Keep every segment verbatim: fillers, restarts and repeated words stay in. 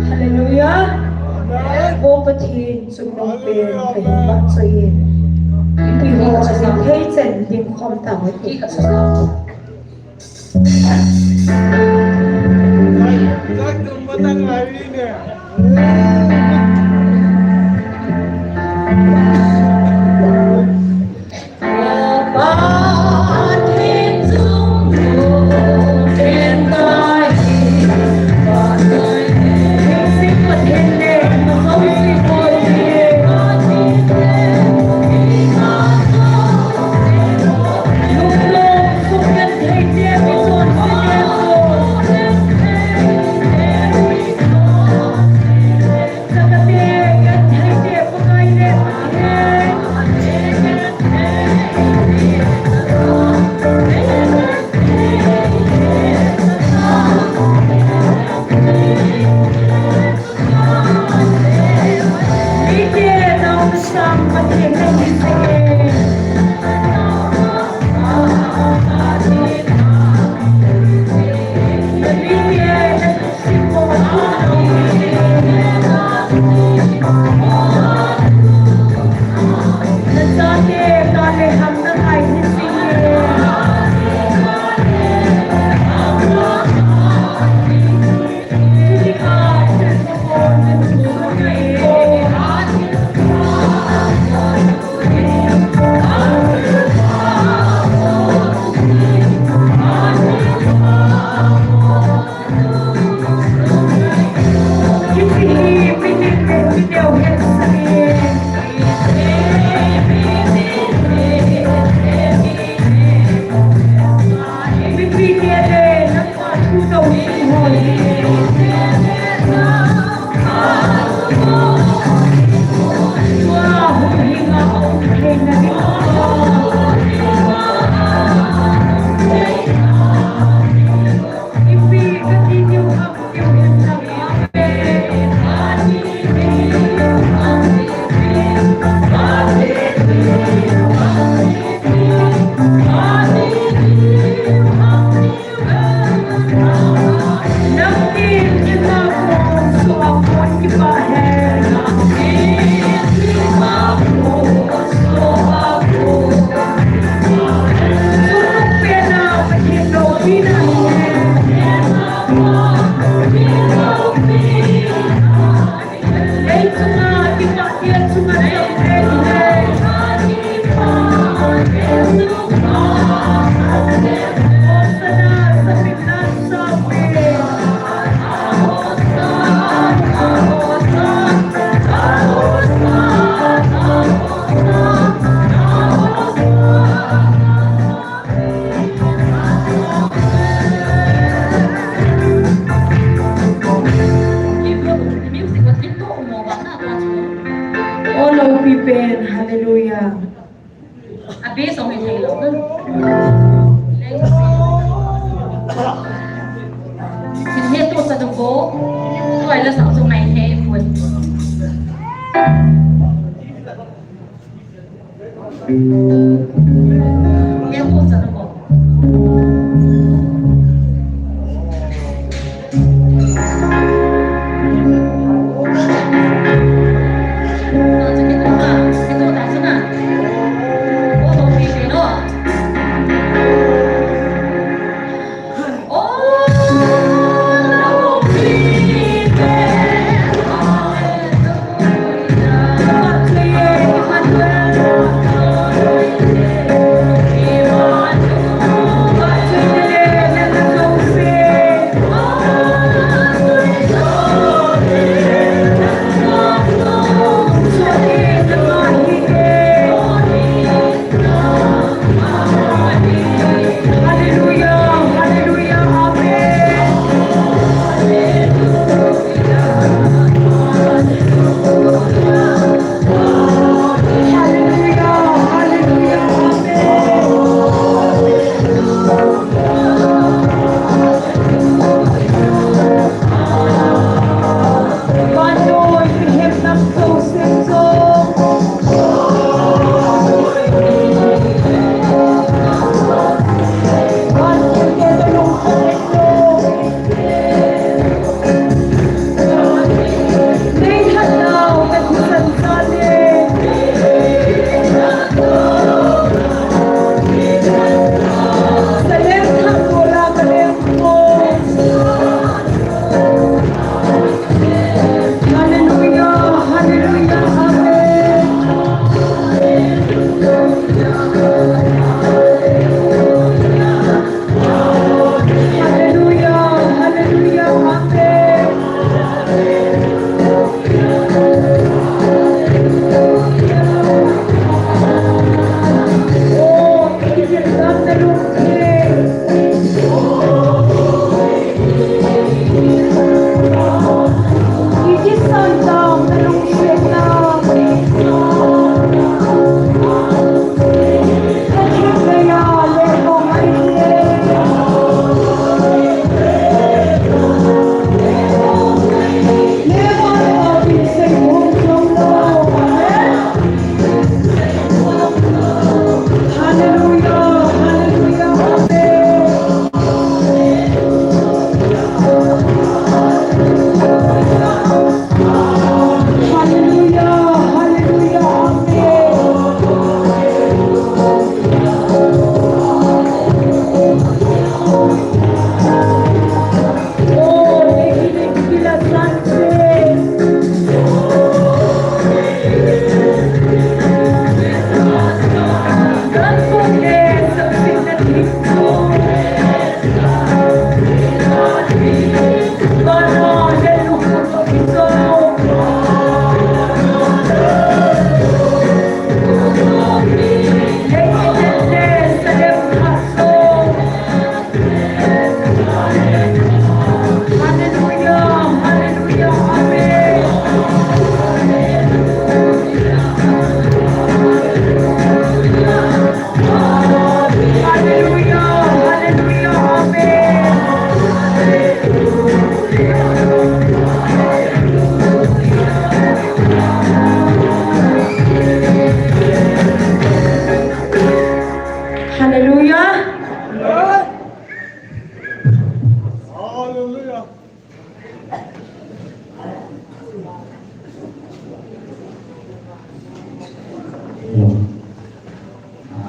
Hallelujah. Amen. Vo Pathen chungnung pen kahin vahchoi e. Ipi ho chun thei chan ding khom tau hite. Oi, la sang sung nai he pun. Ke pun sa ko. Hallelujah. Hallelujah.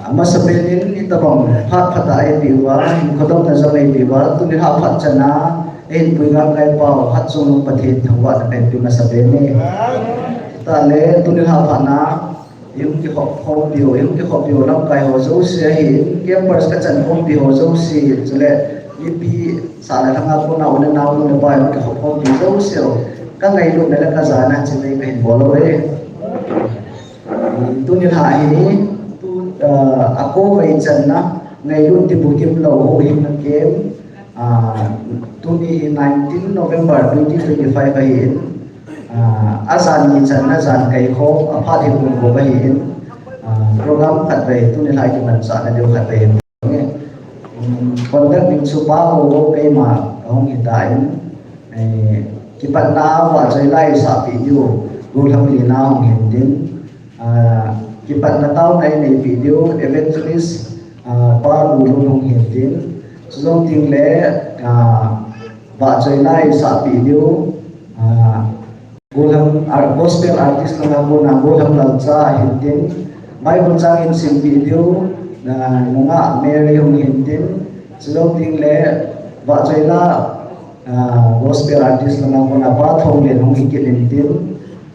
Amasapen in itobang phat phat a eipeh uva, hinkho domna jong eipeh uva, tuni lha phat chan a, eihin pui ngaikai pau, Hatchungnung Pathen thangvahna kahin pe masapen e. Tale, tuni lha phat na, Ihung kikhop khompi ho, ihung kikhop pi ho lamkai ho jouse ahin, campers kachan khompi ho jouse, chule mipi sah le lhang a kona u le nao, nu le pa ihung kikhop khompi jouse ho. Ka ngailutna le ka jana chimei kahin bol uve. Tuni lha hi, tu, ah, a kovei channa, ngailut ti bukim lou ho hin na kem, Ah, tuni hi nineteen November twenty twenty-five ahin, ah, ajan ni channa jan kaikhop, aphat hi pung kop ahin, ah, program khatvei, tuni lha kimanchahna diu khatvei hin. Um, contact ding chu pa ho keima kahung hitan, Eh, kipatna vahchoi la isahpeh diu, Golhang Lina hung hin tin. Ah, kipatna taona ineipi diu, Evangelist, ah, Pa Lulun hung hin tin. Chujou teng le, ah, vahchoi la isahpeh diu, ah, Golhang ar-, gospel artist langa kona Golhang Lalcha hin tin. Bible chang in simpeh diu, ah, Nungah Mary hung hin tin. Chujou teng le, vahchoi la, ah, gospel artist langa kona Pa Thonglen hung hi kit in tin.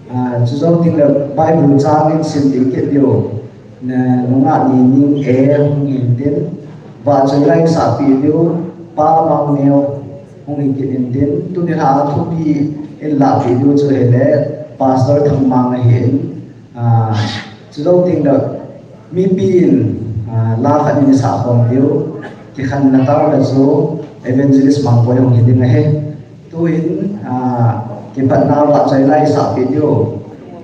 Ah, chujou teng le Bible chang in simpeh kit diu, na, Nungah Nining e hung hin tin. Vahchoi la isahpeh diu, Pa Mangneo hung hi kit in tin. Tuni a thupi in lahpeh diu chu hile Pastor Thangmang ahin. Ah, chujou teng le, mipi in, ah, la khat in isah khom diu, kikhenna taona chu Evangelist Mangboi hung hi ding ahi. Tuin, ah, kipatna vahchoi la isahpeh diu,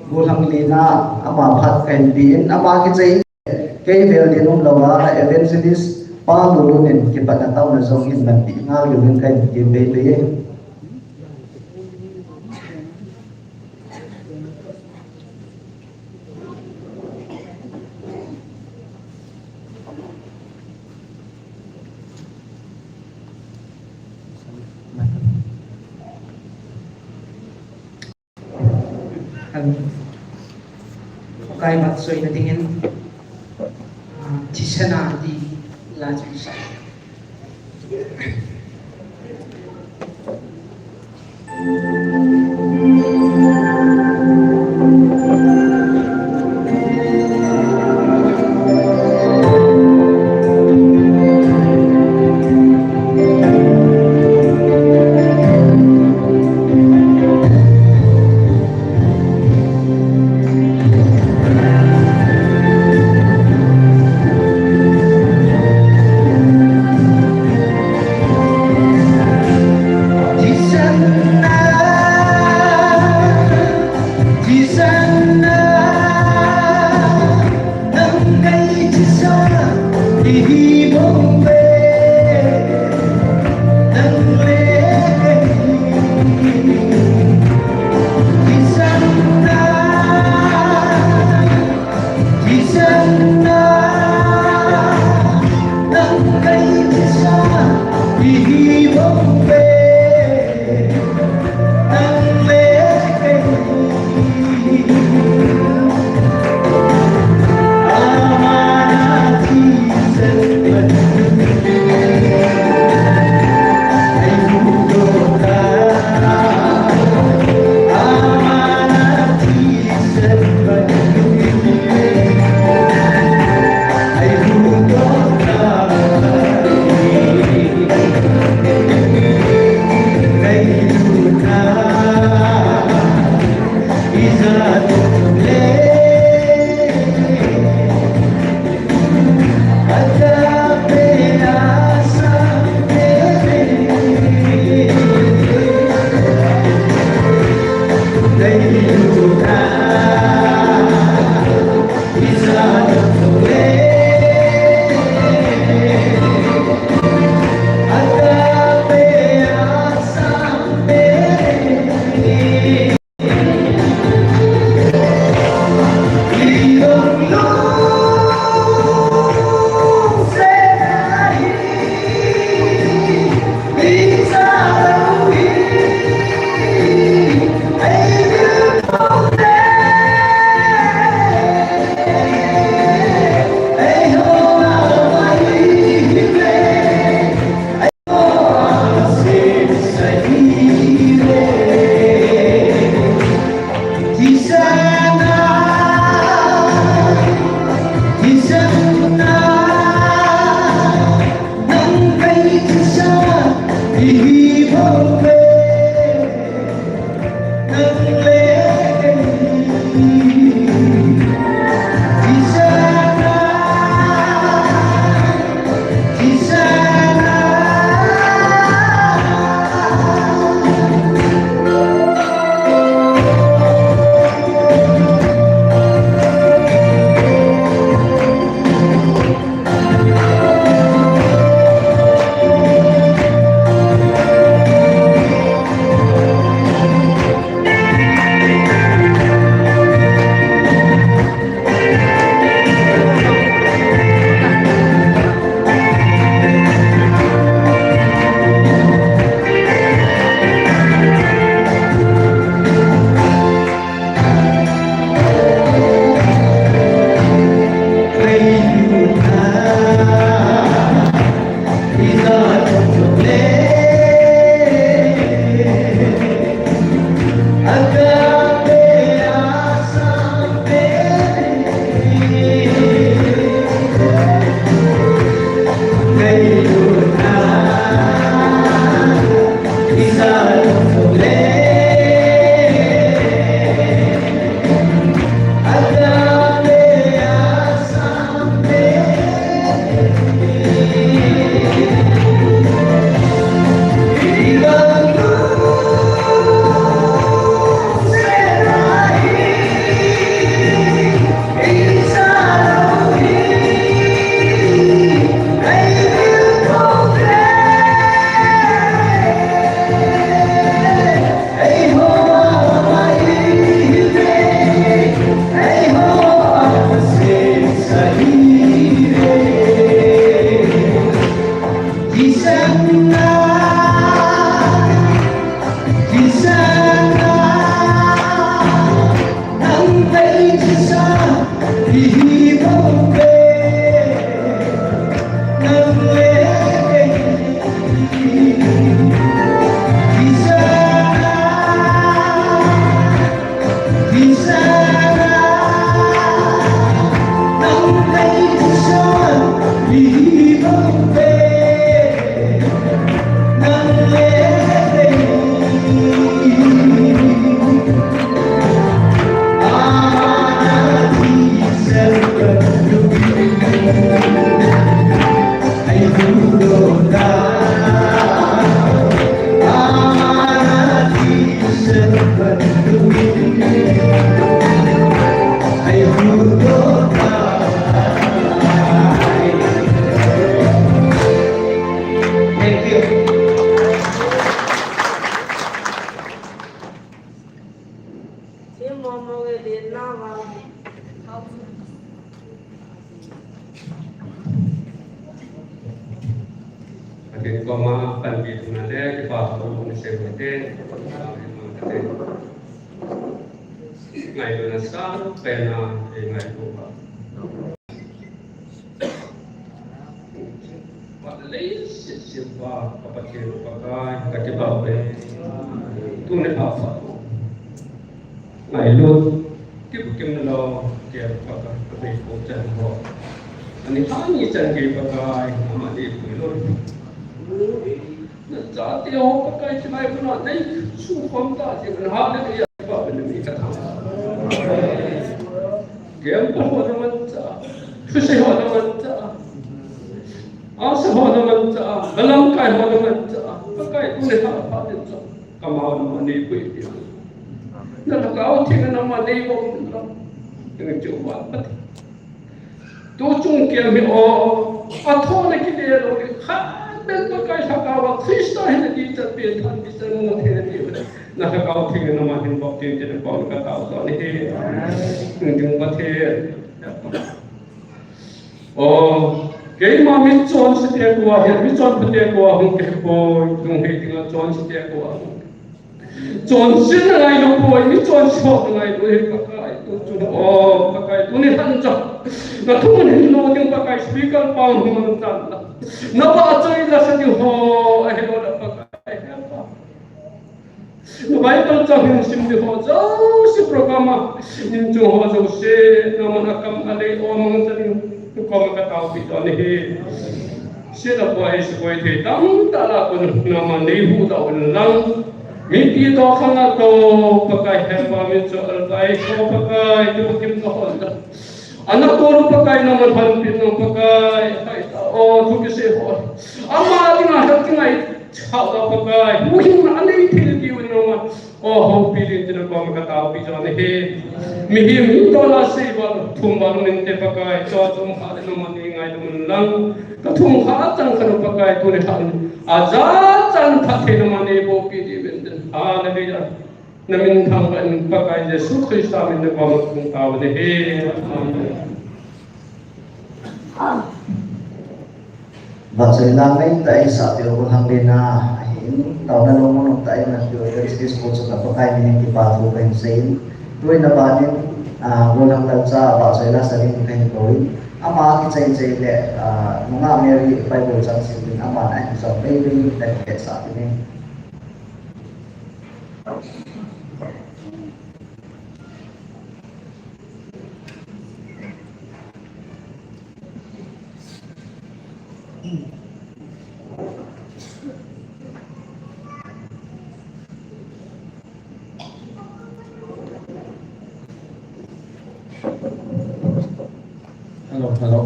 Golhang Lina, ama phat kahin pe in, ama kichai, kei vel din umlou a, Evangelist Pa Lulun in kipatna taona jong hin manpeh ngal diuvin kahin ti pei pei e. Hello. Pakai vahchoina dingin, ah, thisena ti la chu sa. Nale, kipa thu ni sei te. Ngailutna sangpen a, ngailutna. Leiset sempa, ka Pathen Pakai, kakipah e. Tuni a phat ngailut, kibukim lou, kei Pakai, ka bei ko chan ho. Ani hani chan kei Pakai, amani pui lou. Nachate ho Pakai, chimai puna nei, sukhom ta, chi puna ha, nei, ya, pa, puna mi ka tha. Kempu ho namanchah, thusei ho namanchah, asa ho namanchah, nalamkai ho namanchah, Pakai tuni a phat in chu, kamau naman nei pui ti. Nalhagao Theng in naman nei bom lou. Ning chu vat pati. Tu chung kiam hi o, athohna kile lou hi, khat pen Pakai Lhagao a Christa hin ati chan pen than ti chan mu thei nati. Nalhagao Theng in naman hin bol tin tin bol ka tao to ni hi. Ning ding Pathen. O, keima michonse te koma, michonpha te koma hung kahipoi, lunghei dinga chonse te koma hung. Chonsetna ngailou poi, michonse ho ngailou hi Pakai, tu chun o, Pakai, tuni a chan. Nathum hin lo ding Pakai, speaker pa hung man tan la. Navahchoi la sa ding ho, ahilou le Pakai, help a. Na Bible chang hin sim ding ho jouse program a, in chung ho jouse, naman akam alei o mang sa ding, tu koma ka taopi to ni hi. Sila poi, sila poi thei tamtah la kon naman nei huhdoh un lang. Mipi to khang a to, Pakai help a min cho albai to Pakai, tu kim to hon ta. Ana to Pakai naman hanpin nang Pakai, hai ta o, thu kisei ho. Ama dinga hat kingai chao ta Pakai, huhhingna anei thei diu naman. O, houpi ding tin koma ka taopi jo ni hi. Mihem hi tola sei val, thum val nin te Pakai, cho chom kha le naman nei ngaidam un lang. Ka thum kha chang kha Pakai tuni a chan. Ajat chan phatthei naman nei bohpi diuvin tin. Hallelujah. Na min thangvah in Pakai Jesu Christa min a koma kong tao ni hi. Amen. Vahchoi lang nei ta ei sa peh u lang le na, ahin, taona lungmon um tah in na peh u evangelist ko chu ka Pakai min in kipa thu kahin sei in. Tuin aban in, ah, golhang lalcha vahchoi la sa ding kahin kou in. Ama kichai chai le, ah, nungah Mary Bible chang sim ding, aman ahin jom mei mei in kahin peh sah ding in. Hello, hello.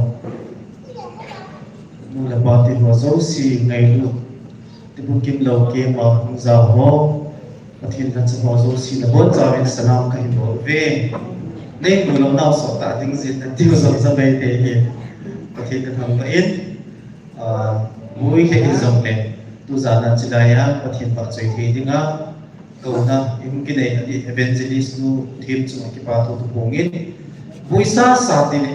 Nu le pa te ho jouse ngailut. Tibukim lou keima hung jao ho. Pathen lhacha ho jouse nabonchauvin salam kahin bol uve. Nei mu lou nau soh tah ding jeh in natiu jong jamei thei hi. Pathen kathangvah in, ah, mui le in jong le. Tujan a chilai a Pathen vahchoi thei dinga. Kouna, i hung kinei a di evangelist nu thim chunga kipa thu thu pungin. Buisa sa ti le,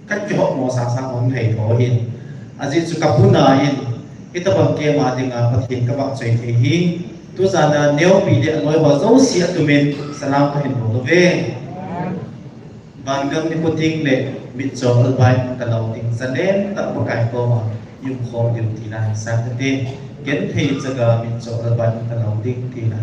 kan kihop mo sa sa hung thei tho hin. Ajeh chu ka puna in, hitabang keima dinga Pathen ka vahchoi thei hi. Tujan a neopi le anoi ho jouse a tumin, salam kahin bol uve. Vangam nikho ding le mitcho albai mun kalou ding, zanem tah Pakai koma yum khom diu tina hin sang kate, genthei chaga mitcho albai mun kalou ding tina.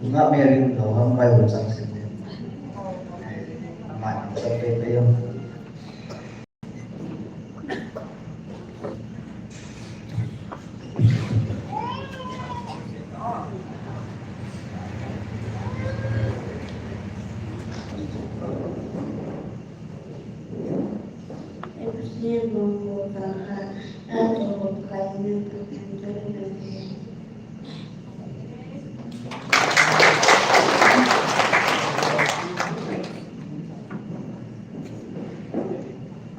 Nungah Mary in lo ham Bible chang sim ding. Aman chang pe pe jong.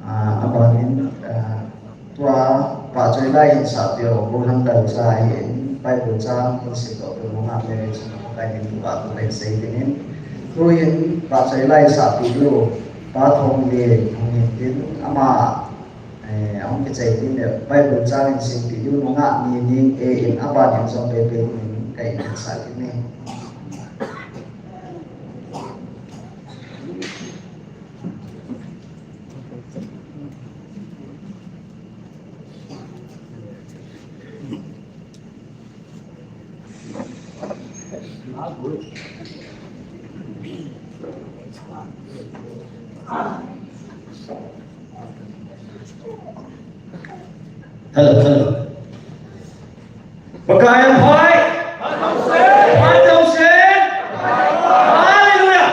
Ah, aban in, ah, tua pahchoi lai in sah peh u, Gollhang Lalcha hi in, Bible chang in sim doh peh u, Nungah Mary chunga Pakai min thupha thu kahin sei ding in. Tuin pahchoi lai sah peh u, Pa Thonglen hung in tin, ama, eh, ahung kichai tin le, Bible chang in sim peh u, nungah ni ning e in, aban in jong pe pe in kahin sah ding in. Hello, hello. Pakai aphai. Aphai jousen. Hallelujah.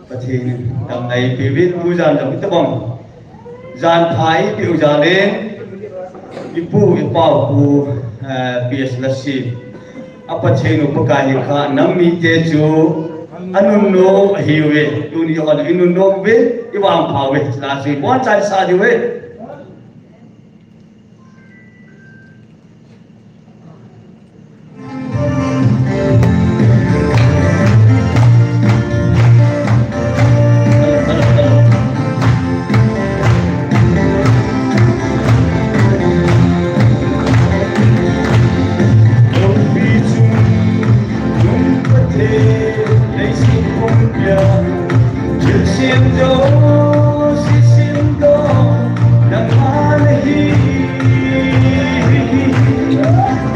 Pathen in damna eipeh uvin, tujan jong hitobang jan pha eipeh u jal in, ipu ipau Pu, eh, P S Lassim, a Pathen u Pakai hi kha nam mite chu anunnom ahiuve, tuni hon inunnom uve, ivangpha uve, chule chu ibonchan sa diu ahi.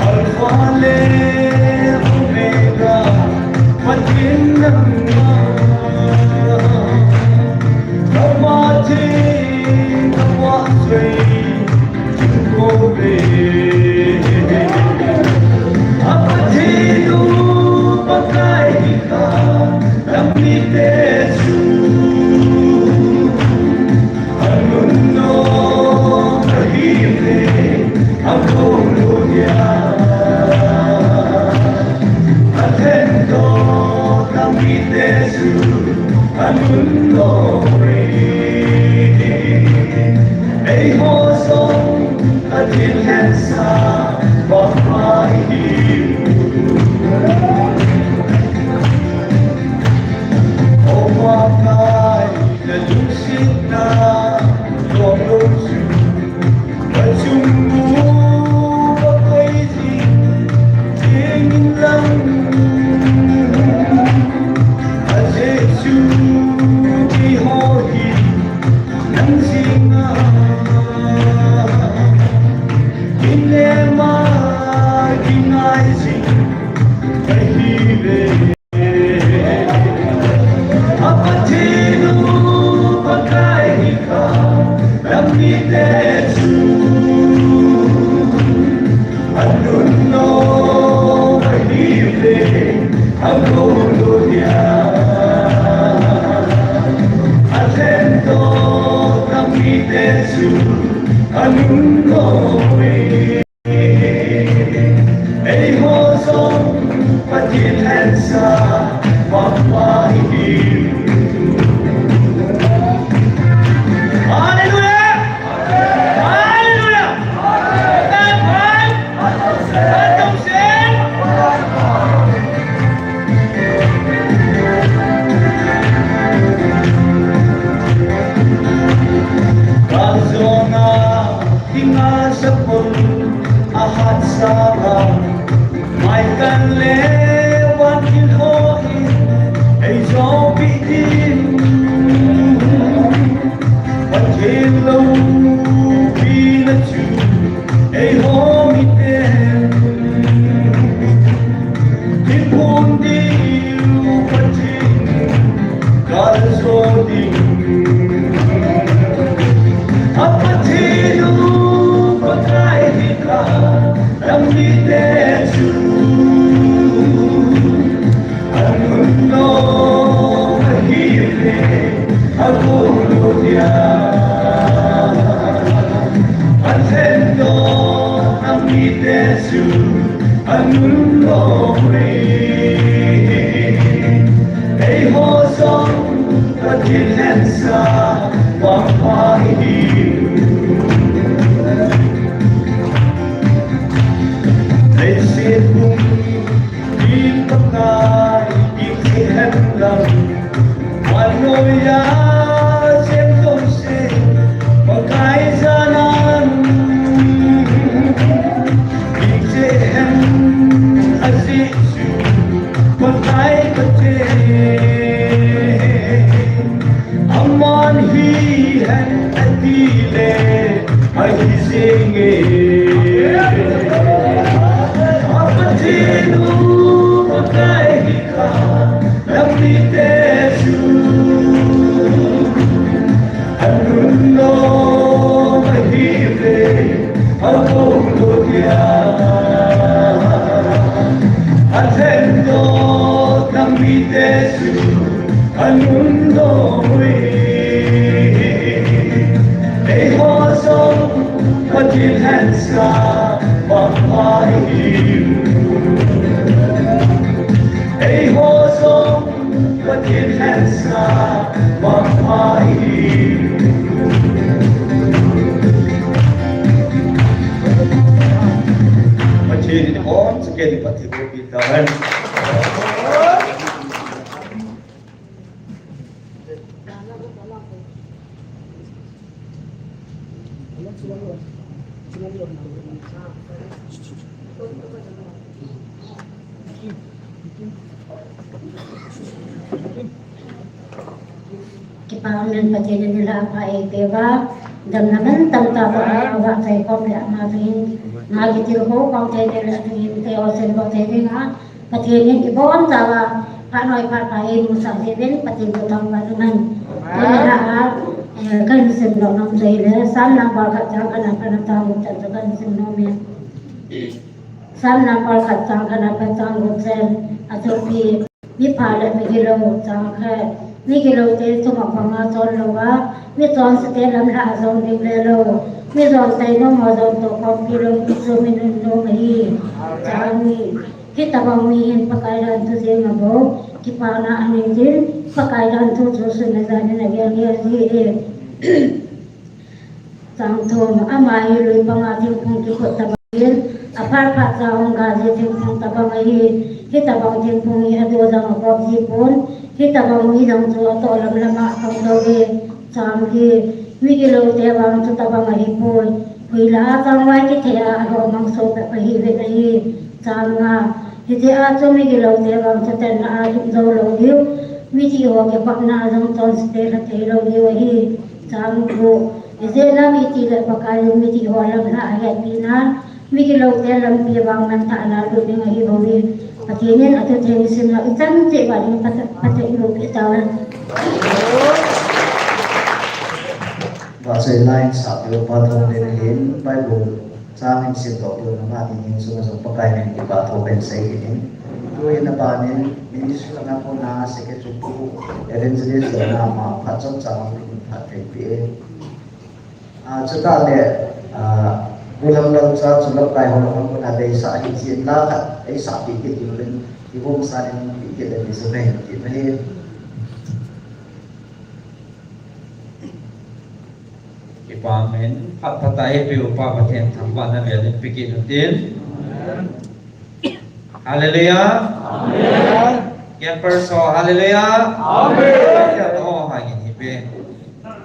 Alpha le Omega, Pathen nangma. Nangma theng, nangma sei, chung kouve. A Pathen u Pakai hi kha, nam mite chu anunnom ahiuve, akou lou dia. Atheng toh nam mite chu anunnom uve. Eiho jong Pathen lhensah bangma ihiu. O Pakai, nalungsetna lom lou chu, kachung u kakoi jing jing in lang. Ajeh chu keiho hi nang jeng a kinem a kingai jing kahiuve. A Pathen u Pakai hi kha, nam mite chu anunnom ahiuve, akou lou dia. Atheng toh nam mite chu anunnom uve. Eiho jong Pathen lhensah bangma ihiu. Hallelujah! Hallelujah! Amen. Kajona Kinga sapun ahat sanga, mai kan le van kin ho in, ei jong pi din. Pathen loupina chu, eiho miten. Eiho jong Pathen lhensah pha hi. Leiset pumpi Pakai, gingcheh hen lang, vannoi a cheng jouse Pakai janan, gingcheh hen ajeh chu Pakai Pathen. Aman hihen atile ahi jenge. A Pathen u Pakai hi kha, lamite chu anun nom ahiuve, agou lou dia. Alhen doh lamite chu anun nom uve. Eiho jong Pathen lhensah pha hi. Eiho jong Pathen lhensah pha hi. Pathen in ibonchauva kei ni Pathen in phatthei boh peh tahen. Kipa um in, Pathen in nilhah pha eipeh uva, damna mantam tah a vahchoi khom le ama thangin, ama kitilkhou khom thei le thangin, keiho seidoh thei dinga, Pathen in ibonchauva phat noi phat pha eimusah jiuvin, Pathen thu thangvah in umhen. Tuni a, eh, kahin simdoh nom chu ahile, Psalm number khat chang khat na pat chang gup chan chu kahin sim nom e. Psalm number khat chang khat na pat chang gup chan, achoipi, mipha le migilou, chang khat. Migilou te chunga panga chon louva, michonse te lamlhah a jong ding le lou, mijon seinom ho jong tohkhompi lou, mi chu mi nunnom ahi. Chang ni. Hitobang mi hin Pakai danthu jeng a bou kipana anei jin, Pakai danthu chu sun le jan in agel gel ji e. Chang thum, ama hi lui panga thingphung kiphut tobang in, aphat phat cha hung ga ji thingphung tobang ahi. Hitobang thingphung hi adu jong akop ji pon, hitobang mi jong chu atoh lam lam a apang lou e. Chang li, migilou te vang chu tobang ahipoi. Huila a changvai kithei a, alhomang so peh ahiuvin ahi. Chang nga, hitia chu migilou te vang chu tenna a him jou lou diu. Mithi ho kikhopna a jong chonse te lha thei lou diu ahi. Chang gup, ijeh inem itile Pakai in mithi ho lamlhah ahetpi nan, migilou te lampi vang manthah a lut ding ahi bouve. Pathen in athutheng simna ichan cheh uva ding phatah, phatah eiboh peh tahen. Vahchoi line sahpiu Pa Thanglen hin Bible chang in simdoh peh u nunga dingin sunga jong Pakai min kipa thu kahin sei kit in. Tuhin aban in ministry langa kona secretary pu Evangelist Jona ama phat chomcha hung phatthei peh e. A, chutah le, a, Pu Lamlalcha chu Lamkai ho langa kona deisah ahi jeh in la khat eisahpeh kit diuvin, ihung san in peh kit le mi jong kahin ti ahi. Kipa um in, phat phatah a eipeu Pa Pathen thangvahna velin pe kit utin. Hallelujah. Amen. Campers ho, hallelujah. Amen. Hallelujah. Oh, ha, ngin hi pe.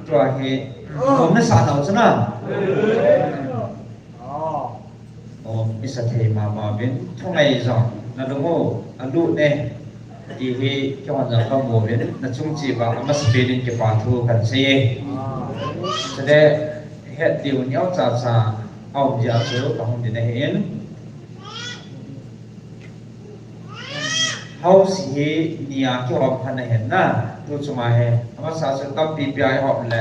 Tua hi, um, na sa nau chana. Oh, i sa thei mama uvin, thungai jong, na lung u alut e, ti hi keihon jong kamu uvin, na chung cheh uva amasapen in kipa thu kahin sei e. Chule, het diu neocha cha aum jeh a chu kahung ding ahin. House hi ni a kihom khat ahin na, tu chunga hi, amasa chu tampi pia ihom le,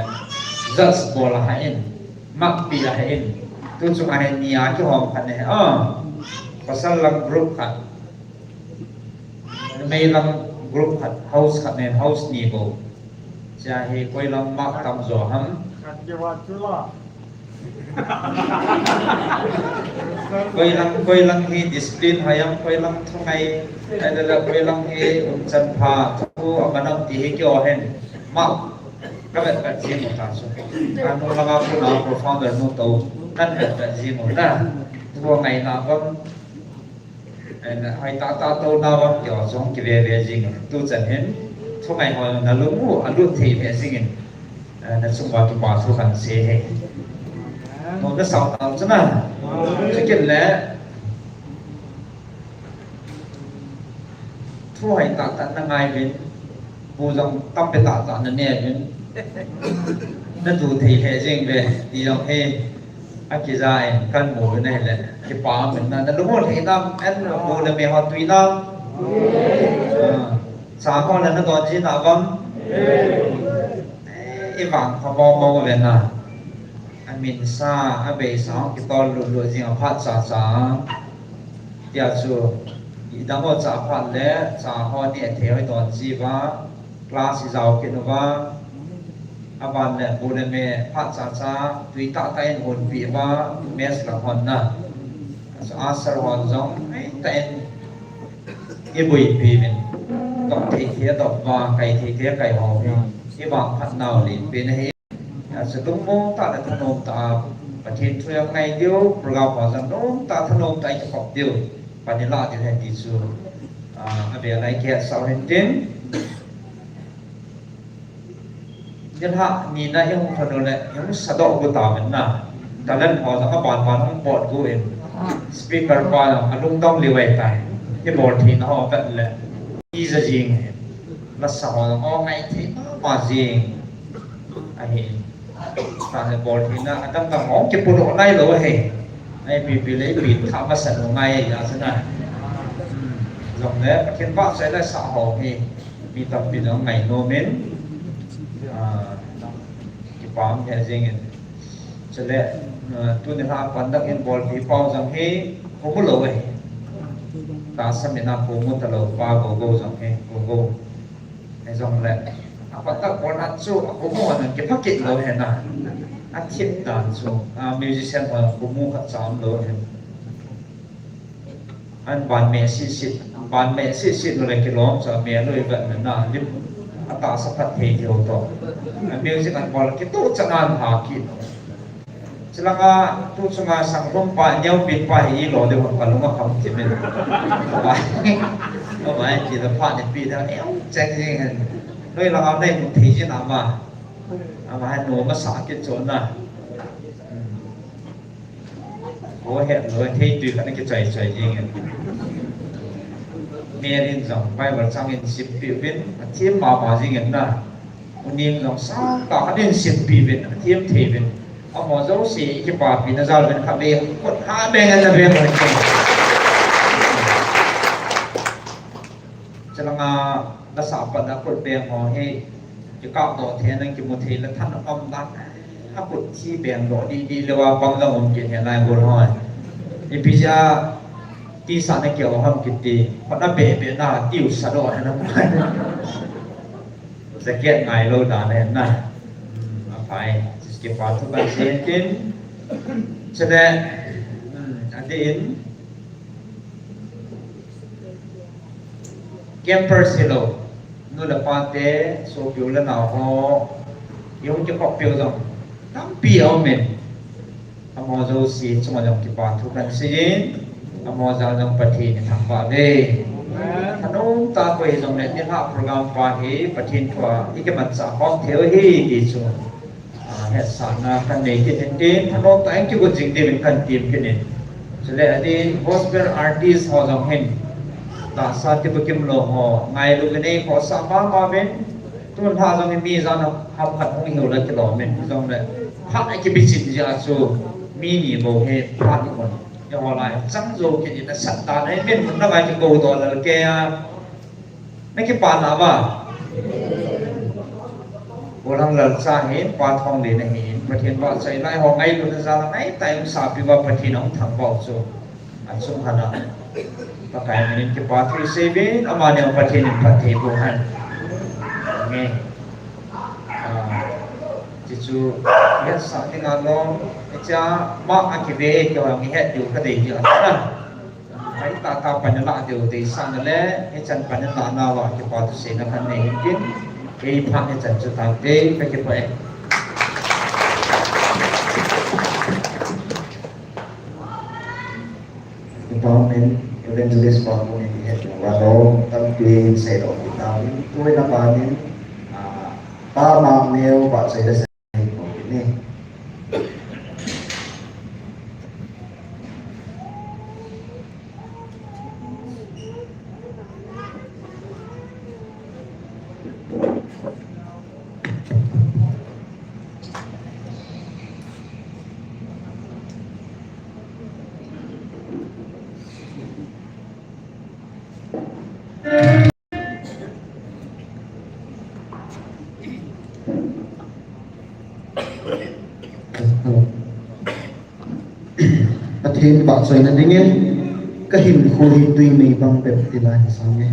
judge bol ahin, mark pi ahin, tu chunga hi ni a kihom khat ahin, ah, pasal lam group khat, numei lam group khat, house khat ahin, house ni bou. Chia hi koi lam mark tam jo ham. Khat kivah chu la. Koilang, koilang hi discipline hoi am, koilang thungai, ahilouleh koilang hi umchan pha thu aman am ti hi keiho hin ma kavet vet jing u ta chu. Anung langa puna co-founder nu toh nan vet vet jing u ta. Thungai na bang Hoitah tah tou nau vang ti ho chu hung kive ve jing in, tuchan hin thungai ho na lung u alut thei ve jing in, na chung uva kipa thu kan sei e. Nom na sao tau chu na. Chukit le thu hoitah tah na ngai uvin, bu jong tampi tah tah na ne uvin, na tu thei lheh jing uve ti jong hi akija in kan mu uvin ahile, kipa um in na, na lung u lhei nam, an bu le me ho tui nam. Ah, cha ho le na don ji na bang. Eh, i vang pha mo mo uve na. Aminsa, abeisa hung kitol lut lut jing a phat cha cha. Tia chu, i dang ho cha phat le, cha ho ni a thei hoi don ji uva, class i jao kit uva, aban le bu le me phat cha cha, tui tah tah in honpi uva, mess lang hon na. Chu usher hon jong, hoitah in, i buipi uvin. Dop thei thei dop uva, kai thei thei kai ho uvin. I vangphat nau lenpi na hi. Achu lungmong tah le thanom tah a Pathen thu i ngai diu, program ho jong nom tah thanom tah a i kikhop diu, pan i lah diu ahi ti chu, ah, avel a i kihetsah u hintin. Nilhah ni na i hung lhun u le, i hung sadoh gu tauvin na. Talent ho jong aban ban hung pot gu in. Speaker pa jong alungdong liu ahitai. I bol theina ho vet le. Ija jing ahi. Lasa ho jong o ngai thei mama jing. Ahi. Tah le bol theina adang dang hung kipudoh nailou ahi. Ipi ipi le ipi kha masa lou ngai ahi jeh chun a. Hmm. Jong le Pathen vahchoi le sa ho hi mi tampi jong ngai nom in. Ah, kipa um lheh jing in. Chule, ah, tuni lha pan dang in bolpi pau jong hi khomu lou ahi. Tahsa min a khomu talou pa Gogo jong hi, Gogo. Hijongle, apat a kona chu akhomu a nang kipha kit lou ahi na. Athip dan chu, a musician ho khomu khat cha um lou ahi. An ban me sisi, ban me sisi nu le kilom cha me lou i vet na na lim. Atahsa phat thei thei u to. A music an bol kitoh chan an ha kit. Chulanga tu chunga sanglhum pa, neopen pa hi i lo ding hon ka lung a kham thim in. Bai, bai, ti da pha ni pi da neo cheng jing hen. Noi langa nei mu thei jin ama. Ama han no ma sa kit chon na. Hmm. Ko het lo thei tui khat na kichai chai jing hen. Mel in jong Bible chang in simpi uvin, athem mama jing hen na. Unim jong sangtah khat in simpi uvin, athem thei uvin. Amaho jouse i kipapina jal uvin khatvei khut ha beng in na beng uvin. Chulanga lasa pat a khut beng ho hi kikapdoh thei, nang kimu thei le than a um dan. A khut thi beng doh dih dih lou a pang jong um kit he lai bol ho. Ipi jeh a tisa na kio ham kiti. Khut a beh beh na tiu sa doh he na. Jacket ngai lou dan ahi na. Hmm, aphai. Kipa thu kan sei tin. Chule, hmm, adeh in. Campers hilou. Nu le pa te, sopi u le nao ho. I hung kikhop piu jong. Tampi aum in. Amaho jouse chunga jong kipa thu kan sei in, amaho jal jong Pathen in thangvah uve. Thanom tah a koi hijongle nilhah program pa hi Pathen thu a i kimanchah khom thei u ahi ti chu, ah, hetsahna kan nei kit in tin, thanom tah in kigot jing diuvin kan tem kit in. Chule adeh in gospel artist ho jong hin tahsa kibukim lou ho ngailu uvin, ei khohsah mama uvin. Tun lha jong hi mi jan a ham khat hung hiu le kilom in, hijongle phat a kibichin jeh a chu mi ni bou hi phat i kon. Eiho lai chang jou kit in, asat dan ahi, min mun na ngai kikou doh lal kei a. Na kipa na ba. Gollhang Lalcha hin, Pa Thonglen ahin, Pathen vahchoi lai ho ngailutna jal a ngai tah in sapi uva Pathen ahung thangvah u chu. Achung khat a Pakai min in kipa thu i sei uvin, amani a Pathen in phatthei boh hen. Amen. Ah, Chuchu, hetsah dinga lom, hichea, ma a kive, kei vang i het diu ka dei hi a na. Ai ta ta pan la diu deisahna le, hichan pan la na va kipa thu seina khat nei hin tin, ei phat hichan chu tante, ka kipah e. Kipa min, Evangelist pa min het diu va lom, tampi seidoh kit tauvin, tuin a panin, ah, Pa Mangneo vahchoi le Pathen vahchoina dingin, ka hinkho hi tui mei bang bep tila hi sang e.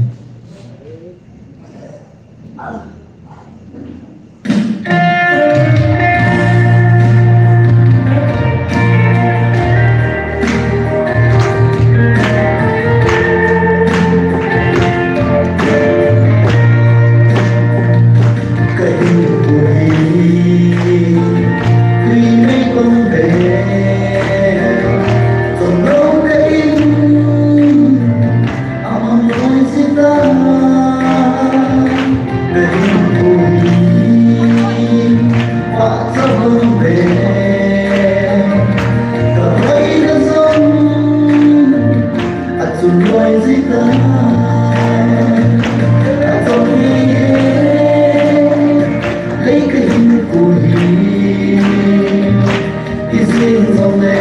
Hijeng jongle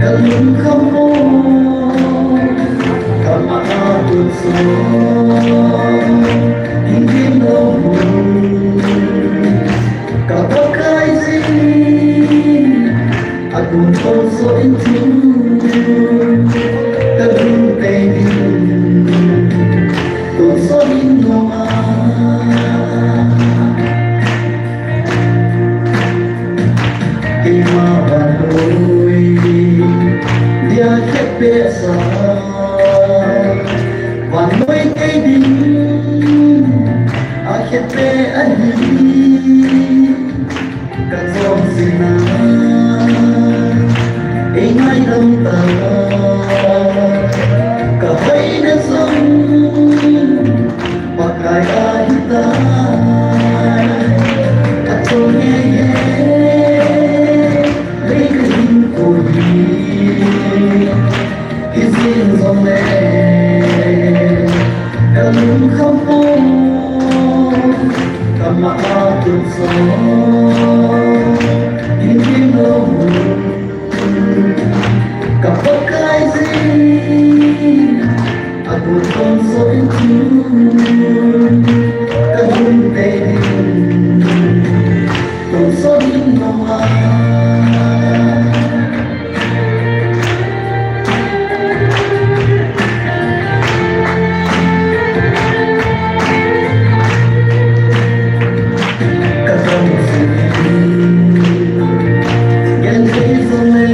ka lungkham mo, ka ma a tut so, hing dim lou mo, ka Pakai jin, a gun tonsot in tin, ka lungtei in tonsot in noma. Keima vannoi dia khetpeh sa, vannoi kei ding a khetpeh ahi. Ka chonsetna ei ngaidam ta, ka hoina jong Pakai ahitai. Ka chonse e, lei ka hinkho hi, hijeng jongle ka lungkham pon, ka ma a tut so, hing dim lou mo. Ka Pakai jin, a gun tonsot in tin, ka lungtei in tonsot in noma. Ka chonse in, genthei jongle,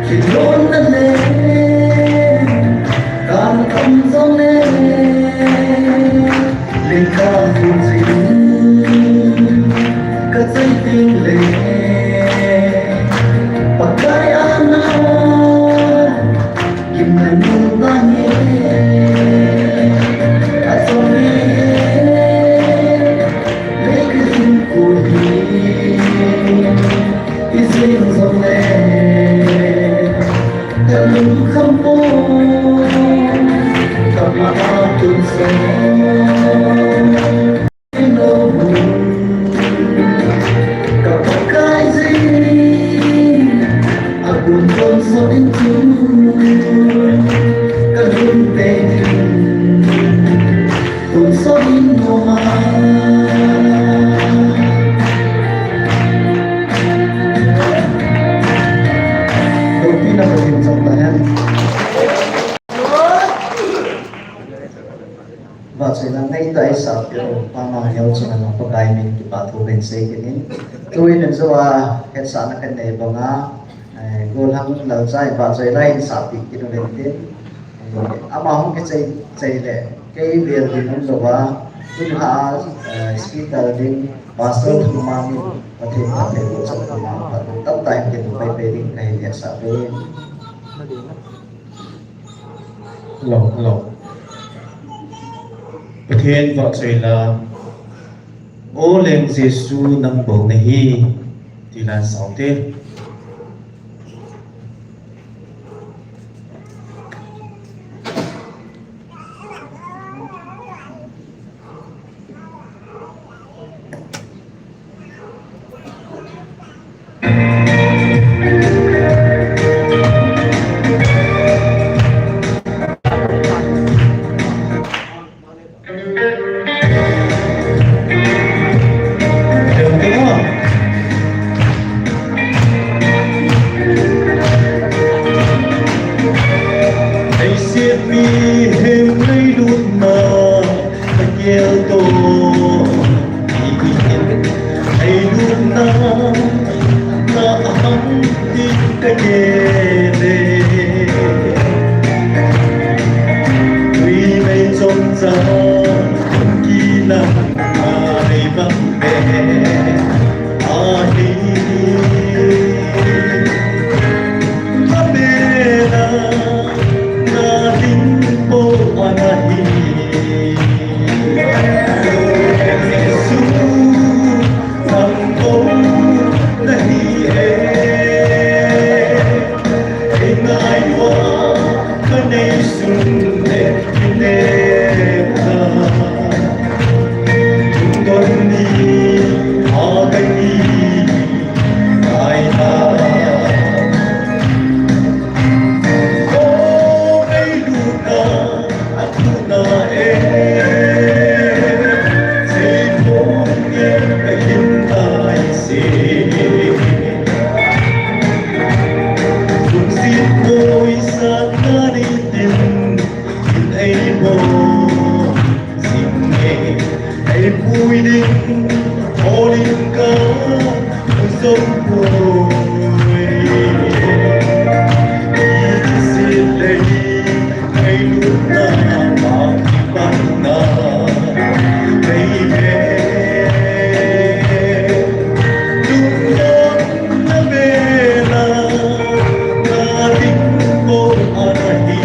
kilhonna le, ka tam jongle, lei ka hu jin, ka chai teng le, Pakai a na, gimnei mun tah e, a chonse e, lei ka hinkho hi, hijeng jongle ka lungkham pon, ka ma a tut so. Ka Pakai jin, a gun tonsot in tin, ka lungtei in tonsot in noma. Loupina Pathen chang tahen. Vah Sina nei ta i sa pio, pa ma neo chunga Pakai min kipathu kahin sei kit in. Tuin in joa hetsahna kanei banga, eh, golhang lalchai pa choi lai in sa pi kit u len tin. Eh, ama hung kichai, chai le, kei vel ding um lou a, tun ha, eh, speaker ding, Pastor Thangmang in, Pathen, Pathen, Pathen, Pathen, Pathen, Pathen, Pathen, Pathen, Pathen, Pathen, Hello, hello. Pathen vahchoi la, O Leng Jesu nang bou nahi, ti la sao te. Leiset mihem leilutna, ka gel to. Ei lutna, na aham tin ka gel e. Tui mei chomcha, kila, a lei bang be. Ahi. Abela, na ding bou ana hi. Jesu, nang bou nahi e. Ei ngai uva, ka nei sun le, ki ne ka. Tun don ni, a ka ni. Ei pui ding, olin ka, zong pui. Ei sit lei, ei lutna, ma ki panna, ei ve. Lungdon na vela, na ding bou ana hi.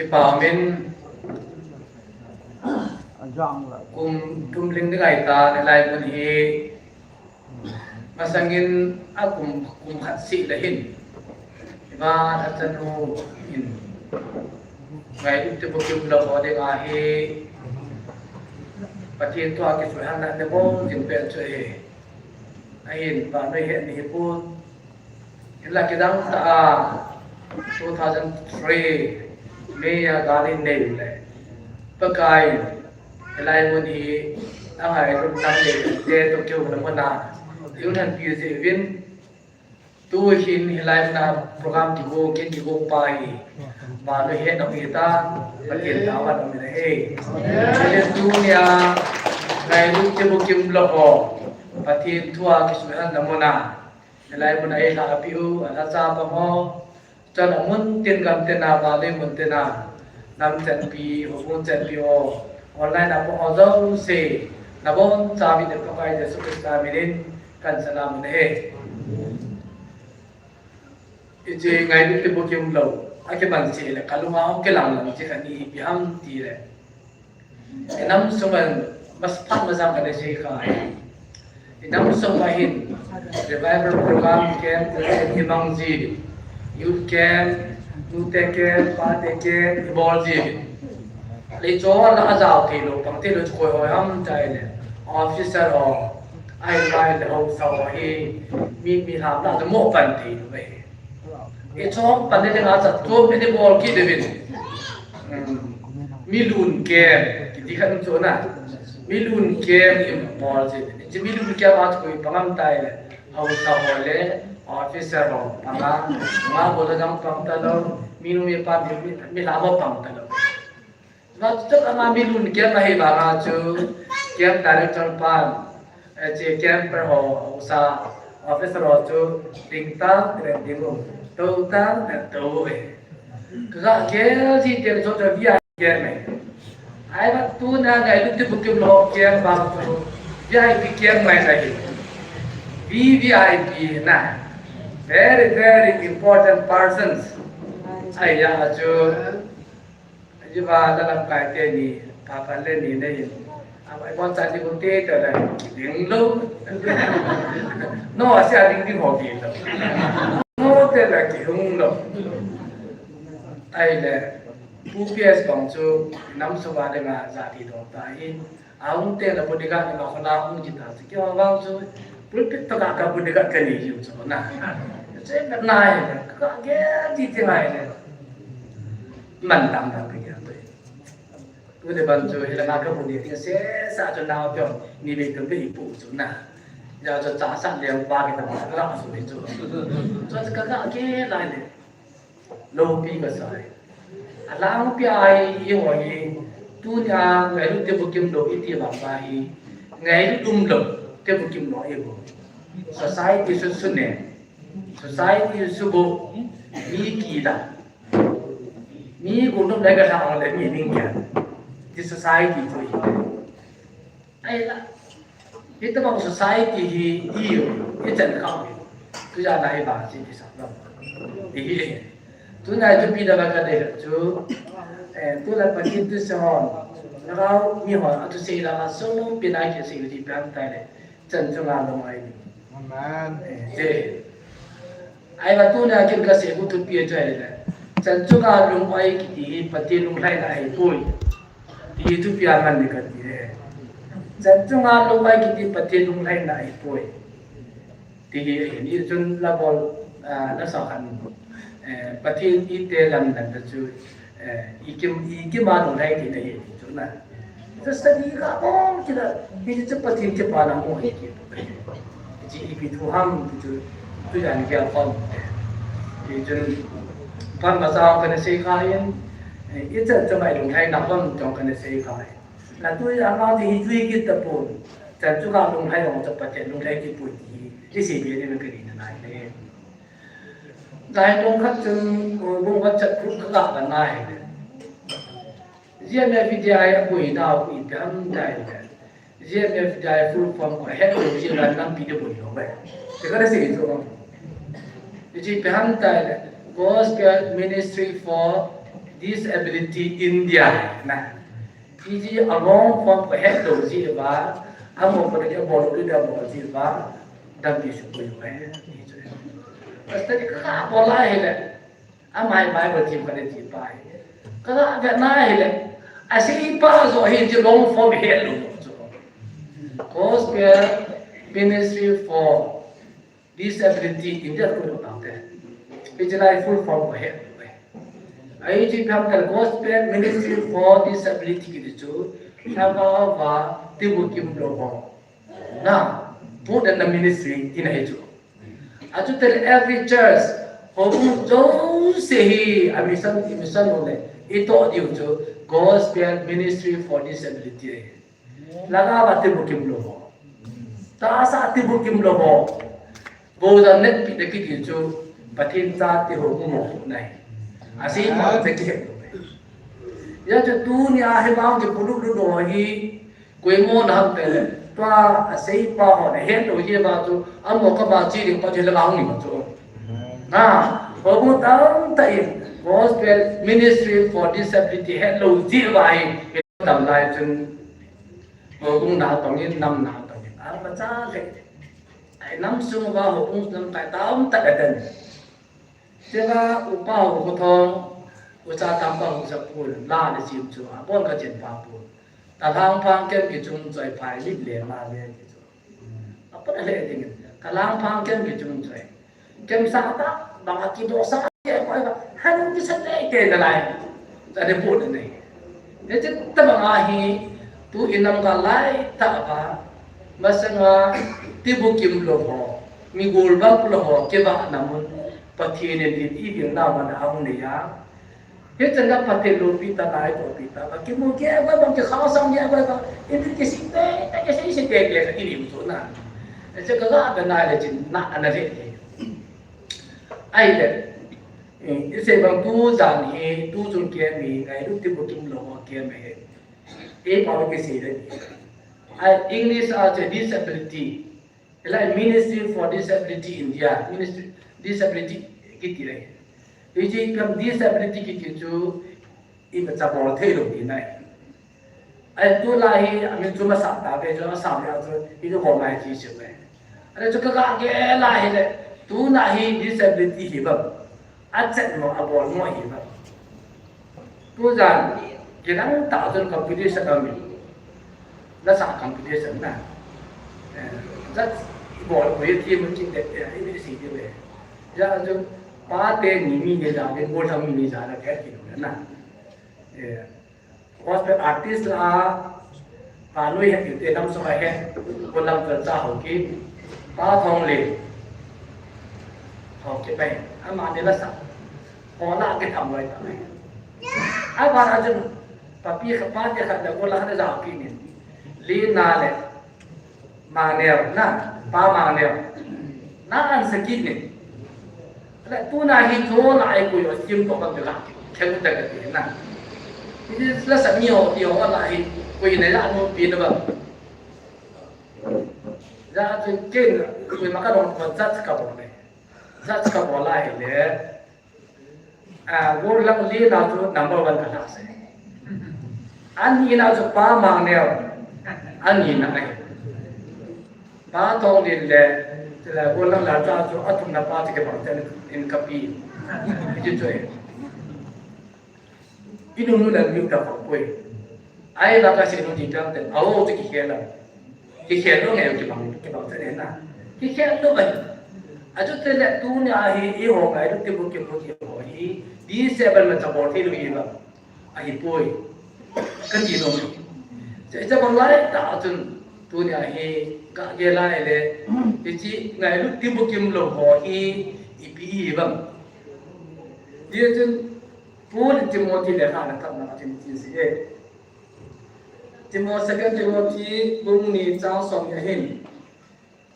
Kipa umin, kum thum ling ding ahitan, hilai mun hi masangin a kum, kum khat seh le hin, iba a chanu in Ngailut Tebu Kimlou ho dinga hi Pathen thua kisuihalna nabol jing pen chu ahi. Ahin, vannoi hetna hipon, hinla kidang tah a two thousand three May a gal in nei le, Pakai in hilai mun hi angailut nam neite toh kihouna muna eihin hanpeh jeh uvin, tuhin hilai muna program kigong, kin kigong pa hi vannoi hetna um ahitan, Pathen thua vannoi hetna ahi. Chule tunia Ngailut Tebu Kimlou ho Pathen thua kisuihalna muna hilai muna eilhahpeh u, alhacha pang ho, chule mun tin gam tina, vannoi mun tina, nam chanpi, houbung chanpi ho, online a pang ho jouse, nabonchauvin Pakai Jesu Christa minin kahin salam u ahi. Hiche Ngailut Tebu Kimlou akiman seh le kalunga hung kilang lang chu khat ni ipi ham tile, inam sunga mas phat masang kana sei kha. Inam sunga hin revival program, camp, program imang ji, youth camp, nute camp, pate camp ibol ji. Le chu la ajao theilou, pang theilou chu koi ho ham tile, officer ho, ahilou le haosa ho hi mi, mi lham la chu mo pan theilou ahi. Hichu pan le dinga chu mi ni bol kit uvin. Mi lhun camp kiti khat chu na. Mi lhun camp ibol ji. Hiche mi lhun camp a chu koi pang ham tile, haosa ho le officer ho pang a, nga bol a jong pang talou, minu mipa mi, mi, mi lham ho pang talou. Chuche ama mi lhun camp ahi vanga chu camp director pan, eh, hiche camper ho, haosa, officer ho chu ding tan, ding u, tou tan, tou u ahi. Kaga gel ji teng chu V I P camp ahi. Ahivang tuna Ngailut Tebu Kimlou camp vang chu V I P camp ngai ahi. V V I P na. Very, very important persons. Ahia chu Ajiva la lamkai teni, papa le ni nei. Aba ibon cha ni kun te te la kiding lou. No, asia ding ding ho ding lou. No te la kihung lou. Ahile, Pu P S bang chu nam sunga dinga jati dong ta hi. Ahung teng le bodyguard ni ma khona hung kita chu. Kei vang chu pulpit to ka, ka bodyguard ka nei jiu chu na. Che ka nai le, ka ge ti ti ngai le. Man dang dang ka ge to. Tu le ban chu hi la ka bu ni ti se sa chu nao pyo ni le tu be pu chu na. Ja chu cha sa le pa ke ta ba la su ni chu. Chu ka ka ge lai le. Loupi kasai. Alangpi a hi, iho hi, tunia Ngailut Tebu Kimlou iti vang pa hi, Ngailut umlou, Tebu Kimlou iho. Society su sune, society su bo, mi kida. Mi kundum le ka sa le mi ning kya. Ti society chu hi. Ahila, hitobang society hi, i, i chan kham hi. Tuja na hi ba, si, si, sa, lam. Hi, hi. Tuna chu pi da ba ka de chu, eh, tu la pa ki tu se hon. Na ga mi hon, a tu se la ma so, pi na ki se di pam tai le. Chan chu nga lo mai ni. Amen. Eh, je. Ahivang tuna kin ka sei u thupi chu ahile, chan chunga lung-oi kiti hi Pathen lunglhaina ahipoi. Ti thupi a man ni kati e. Chan chunga lung-oi kiti Pathen lunglhaina ahipoi. Ti hi ahi, hichun la bol, ah, la sa khan, eh, Pathen ite lam nan ta chu, Eh, i kim, i kim a lunglhai tina hi, chu na. Chu study ka bol kit a, hichu Pathen kipana mu hi ki. Hichu ipi thu ham, chu, chu jan kia kon. Hichun, pan ma sa kana sei kha in, eh, i chan chu mai lunglhaina kon jong kana sei kha in. Na tu ya ma ti hi chu hi kit tapon. Chan chu ka lunglhai jong chu Pathen lunglhai kipui ti hi. Ti sei be ni ka ni na nai le. Nai tong khat chun, uh, bung khat chat group khat lah kan nai le. G M F D I a bui nau ipi ham tai le. G M F D I full form ko het lo ji lan lam pi de bui lo ve. Te ka de se jo. Ji ipi ham tai le. Gospel Ministry for Disability India na. Iji a long form ko het do ji ba, amo ko de bol do da bol ji ba, dam di su ko yo he. Pastor ka bola he le. Amai Bible thim ka de ji pa he. Ka ga na he le. Asei pa jo hi ji long form het lo. Gospel Ministry for Disability India ko lo tang te. Iji lai full form ko he. Ai ji kam kal Gospel Ministry for Disability ki di chu. Thaka va tibu kim lo ho. Na, put in the ministry in a chu. Achu tel every church, hobu jo se hi a mission, mission le. Ito diu chu Gospel Ministry for Disability. Laga ba tibu kim lo ho. Ta sa tibu kim lo ho. Bo da net pi de ki di chu, Pathen cha ti ho mo nai. Asei pa te ki he. Ya chu tunia hi ma ki pulu lu do hi, koi mo na ham te le. Pa asei pa ho ne het lo ye ba chu, amo ka ba chi ding pa chu le ga hung ni chu. Na, hobu tam ta in, Gospel Ministry for Disability het lo ji ba hi. Tam lai chun, houbung na tong in, nam na tong in, a, macha le. Ai nam sung va houbung nam kai tam ta ka den. Cheva upa ho ko thong, ucha tam pa ho sa pu, la le chim chu, a bon ka chen pa pu. Ta lang phang kem ki chung choi phai lit le ma le ki chu. Apa le ding. Ka lang phang kem ki chung choi. Kem sa ta, bang a ki do sa ke ko ba. Han ki sa le ke da lai. Ta de bu de nei. Ne che ta bang a hi tu in nam ka lai ta ba. Masanga tibu kim lo ho. Mi gol ba lo ho ke ba namun. Pathen in i bin na man a hung ne ya. Hichan na Pathen loupi ta nai loupi ta, ka kimu kei a koi bang kei khao sang kei a koi bang, in kei si te, te kei si si te kei ka kini mu tu na. Acha ka ga ka nai le chin na ana le te. Ai le, eh, i sei bang tu jan hi, tu chun kei mi, ngai lu ti bu tum lo kei mi he. E pa kei si le. Ai English a che disability. Hilai Ministry for Disability India, Ministry Disability kiti le. Hiji kam disability kiti chu i ba chabol thei lo ti nai. Ai tu la hi, a min chu masa ta ve chu, masa ve chu, i chu bol mai ti chu ve. Are chu ka ga ke la hi le, tu na hi disability hi ba. A chet mo, a bol mo hi ba. Tu jan, kei nang ta chun competition a mi. La sa competition na. Eh, ja, i bol ko ye ti mo chin de, eh, i si de ve. Ja, chu pa te ni mi ni ja, de bol tham mi ni ja la ke ki na. Eh, Gospel artist la, pa lui he, te dam so he, ko lam ka cha ho ki, pa thong le. Ho ki pai, ama ne la sa. Ko la ke tham loi ta. A ba ra jun, pa pi kha pa te kha da ko la kha da ja ki ni. Li na le. Mangneo na, pa Mangneo. Na an sa kit ni. La tu na hi tu na ai ku yo sim ko ba la. Khen ta ka ti na. Ni la sa mi ho ti ho la hi. Ku ni la no pi na ba. Ja tu ken ku ma ka dong ko judge ka bo le. Judge ka bo la hi le. A, Golang li na chu number one ka la se. Ani na chu pa Mangneo. Ani na ai. Pa Thonglen le, le Golang la cha chu athum na pa chu ke bang chen in ka pi. Ji chu e. Inu nu la mi ka ko koi. Ai ba ka se nu di tang ten. Au chu ki ke la. Ki khel lo ngai ki bang, ki bang te na. Ki khel lo bai. A chu te le tu ni a hi i ho ngai lu ti bu ki bu ki ho hi. Di se ban ma cha bol thei lu i ba. A hi poi. Ka ti lo. Che cha bang lai ta chun tu ni a hi ka ge lai le. Ti chi ngai lu ti bu kim lo ho hi i pi i bang. Di chun Paul Timothy le kha na tam na tin tin si e. Timo-, Second Timothy bung ni chang som ni ahin.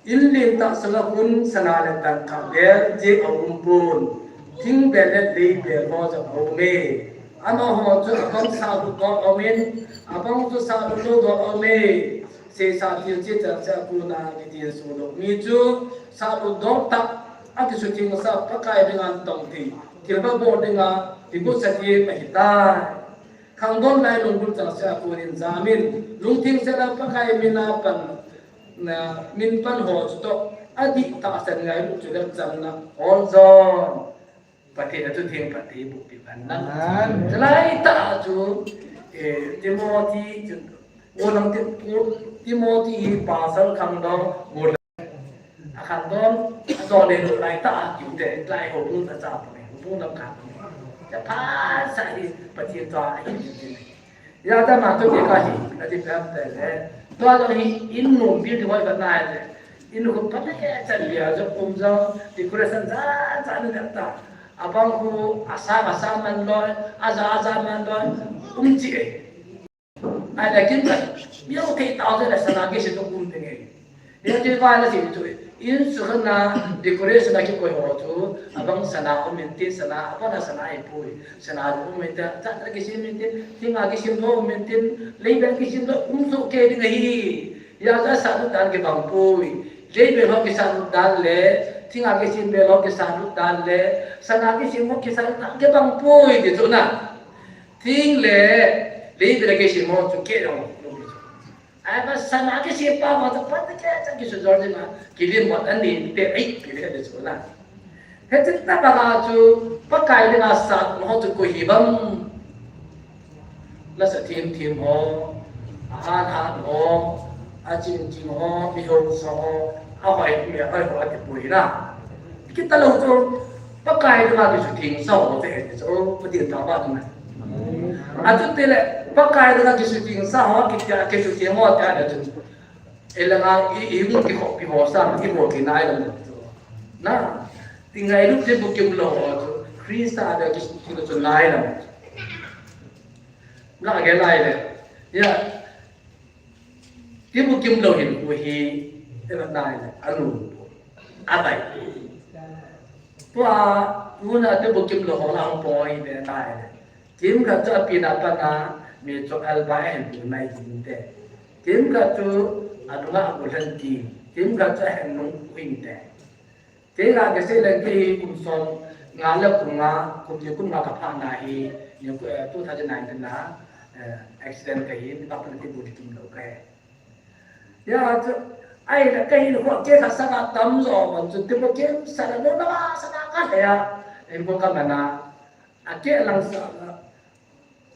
In lentah sunga khun sana le dangka bel jeng a um pon. Thing bel le lei bel ho jong a um e. Amaho chu abang sahlut dol a um in, abang chu sahlut lou dol a um e. Seisa thil cheh cheh a kona kitin sudoh mi chu sahlut dol tah a kisuthengsa Pakai dinga tong thei. Thilpha bol dinga, ti gu sa ti pa hi tai. Khangdon lai lunggul chang sia kunin jamin, lungthim sela Pakai mina pan, na, min pan ho chu to, adih tahsan ngailu chu lem chang na, hol jon. Pathen a chu theng phat thei bu pi pan na. Amen. Chalai ta chu, eh, Timothy chu, u lang Ti-, u Timothy hi pasal khangdon, u lang a khangdon, a jo le lu lai ta, kiu te, lai ho bu ta cha pa ne, bu lam kha. Ya pha sa hi, Pathen to a hi, hi, hi. Ya ta ma to ke ka hi, na ti pem te le. To a to hi, in nu bil ti hoi ka na le. In nu ko pa ke chan bia jo kum jo, decoration ja, ja ni ta. Abang khu asa, asa man loi, aja, aja man loi, um chi e. Ai la kin ta, mi au thei tau le sana kisim to um ding e. Ni ti va la ti tu, in su khana decoration a kikoi ho chu, abang sana um in tin sana, abang sana ai pui, sana um in ta, ta, ta kisim in tin, tinga kisim lo um in tin, leiben kisim lo um so ke ding hi. Ya ja sa lu dan ke bang pui. Leiben ho kisa lu dan le, tinga kisim be ho kisa lu dan le, sana kisim ho kisa lu dan ke bang pui ti chu na. Thing le, leiben a kisim ho chu ke dong. Ai ba sana kisim pa ho chu pa ke cha kisu jor di ma. Kilim mo ani te ai ki le de chu na. Hiche tobanga chu Pakai dinga sat ho chu koi hi bang. Lasa thim thim ho, ahan han ho, aching ching ho, mihousa ho, ahoi mi ahoi ho ati pui na. Kita lou chu Pakai dinga kisuthengsa ho te he chu Pathen thangvah na. Achu te le Pakai dinga kisuthengsa ho kitia kisutheng ho te a chu. Elanga i, i hung kikhopi ho sa, i ho kinai lam chu. Na, ti ngailut le bukim lou ho chu. Christa a kisutheng chu nai lam. Nga ge nai le. Ya. Ti bukim lou hin u hi, te nai le. Anu. Abai. Tua, una te bukim lou ho la hung po hi be nai le. Themkhat chu apen apan a, mi chu alba ahin pu mai jing te. Themkhat chu alunga abu lhan ti. Themkhat chu ahin nung u in te. Kei ga kasei le kei kum som nga le kum nga, kum ni kum nga kapha na hi, ni ku, eh, two thousand nine na, eh, accident kahi, ni pa pan ti bu ti tum lo kahi. Ya chu, ai la kahi ko ke ka sa na tam jo man chu ti bu kem sa na no na sa na ka ya. Em ko ka mana. Ake lang sa,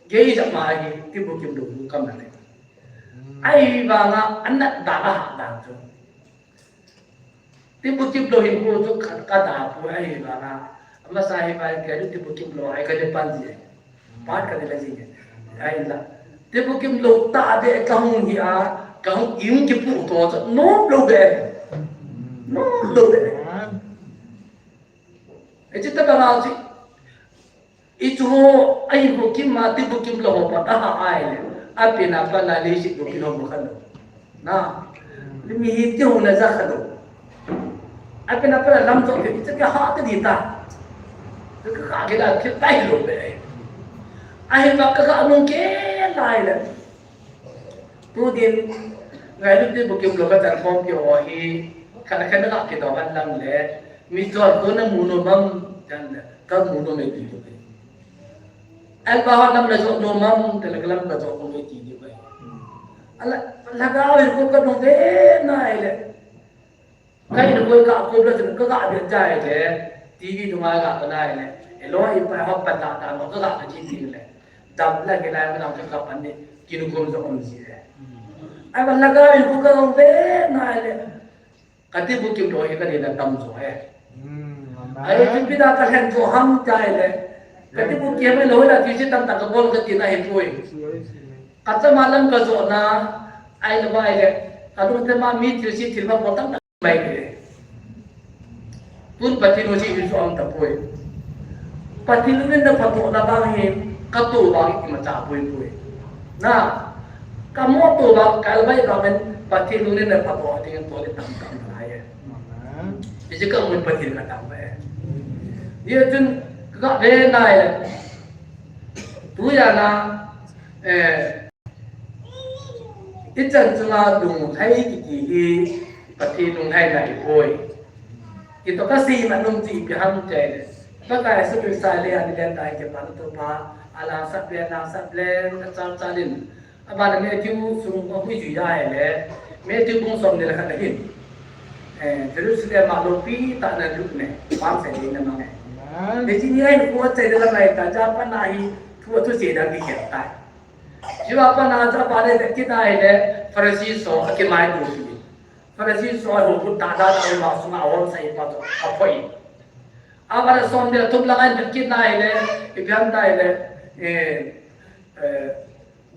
gei ja ma hi, ti bu kim lou ka ma le. Ai vanga, anat da la ha da chu. Ti bu kim lou hin ko chu ka, ka da pu ai vanga. Ama sa hi ba ke ti bu kim lou ai ka de pan ji. Pat ka de la ji. Ai la. Ti bu kim lou ta de ka hung hi a, ka hung im ki pu to chu. No lou be. No lou be. Hiche tobanga chu, i chu ho, ahi bu kim ma ti bu kim lou ho pa ta ha ai le, apen apan a leiset bu kim lou bu kha lou. Na, mi hi ti ho na ja kha lou. Apen apan a lam jo ke, i chu ke ha te di ta. Chu ka ka ke la ke tai lou be. Ahi ma ka ka nung ke lai le. Tu din, ngailut ti bu kim lou ka chan khom ki ho hi, khat khat na ki dong han lang le, mi chon ko na mu nom am, chan le, ka mu nom e ti tu ke. Alba ho lam la jo nom am, te le ka lam ka jo nom e ti tu ke. Ala, lhagao hin ko ka nom ve nai le. Ka in koi ka kop la chun ka ga bia chai le, T V dunga ga ka nai le, e lo i pa ho pa ta ta lo ka ga ka ji ti le. Dam la ke lai ma dam ka pan ni, kin kum zo om ji le. Ai ba la ga in ko ka ve nai le. Ka ti bu kim lo hi ka ni la dam zo he. Ai ti pi da ka hen zo ham chai le. Ka ti bu kim lo la ti si tam ta ka bol ka ti na he pui. Ka chama lam ka zo na, ai le ba ai le. Ka lu te ma mi ti si ti ma bol tam mai ke. Tun Pathen u chi in som ta poi. Pathen u nin na phatho na bang hi ka to bang i ma cha poi poi. Na ka mo to bang ka albai ka men Pathen u nin na phatho ding to le tam tam na ye. Amen. Ije ka mun Pathen ka tam ba ye. Ye tun ka ve na ye. Tu ya na, eh, Ichan chunga lunglhai kiti hi Pathen lunglhaina ahipoi. Kitoh kasei nom chu ipi ham tile, Pakai Jesu Christa le ani le tai ke pa tu pa, ala sap le, ala sap le, achal chal in. Abana Matthew sung a hui ju ya he le, Matthew bung som ni le khat le hin. Eh, Jerusalem a lopi tah na lut ne, pam se le na mang e. Amen. Hiche ni a hin khu achai le la ngai ta, ja pa na hi, thu a thu se dang kikhel tai. Hiche a pa na ja pa le, kit na hi le, Pharisee ho, akimai tu hi. Pharisee ho, hu khu ta da da ma sunga hon sai pa tu, aphoi. Abana som ni le thum lang a hin kit na hi le, ipi ham ta hi le, eh, eh,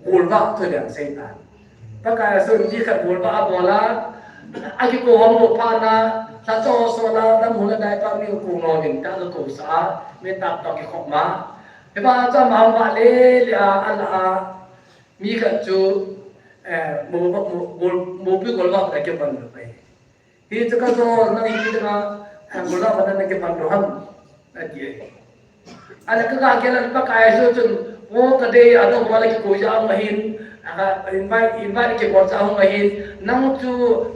golvah thu le sei ta. Pakai Jesu ni khat golvah abol a, akikou hom lou phat na, lhacha ho sol a, lam hung le dai pa mi kou nom in, ta kou sa, mi tap tap kikhop ma. Hiva cha ma hung va le le a, ala a, mi khat chu, eh, mo, mo, mo, mo pi golvah ta ke ban lo pai. Hichu ka jo, nang hi tama, eh, mula mana na ke pan lo ham, ati e. Ala ka ga ke la Pakai Jesu chun, o ka dei a dong wala kikou ja hung ahin, a ka invite, invite kibol ja hung ahin, nang chu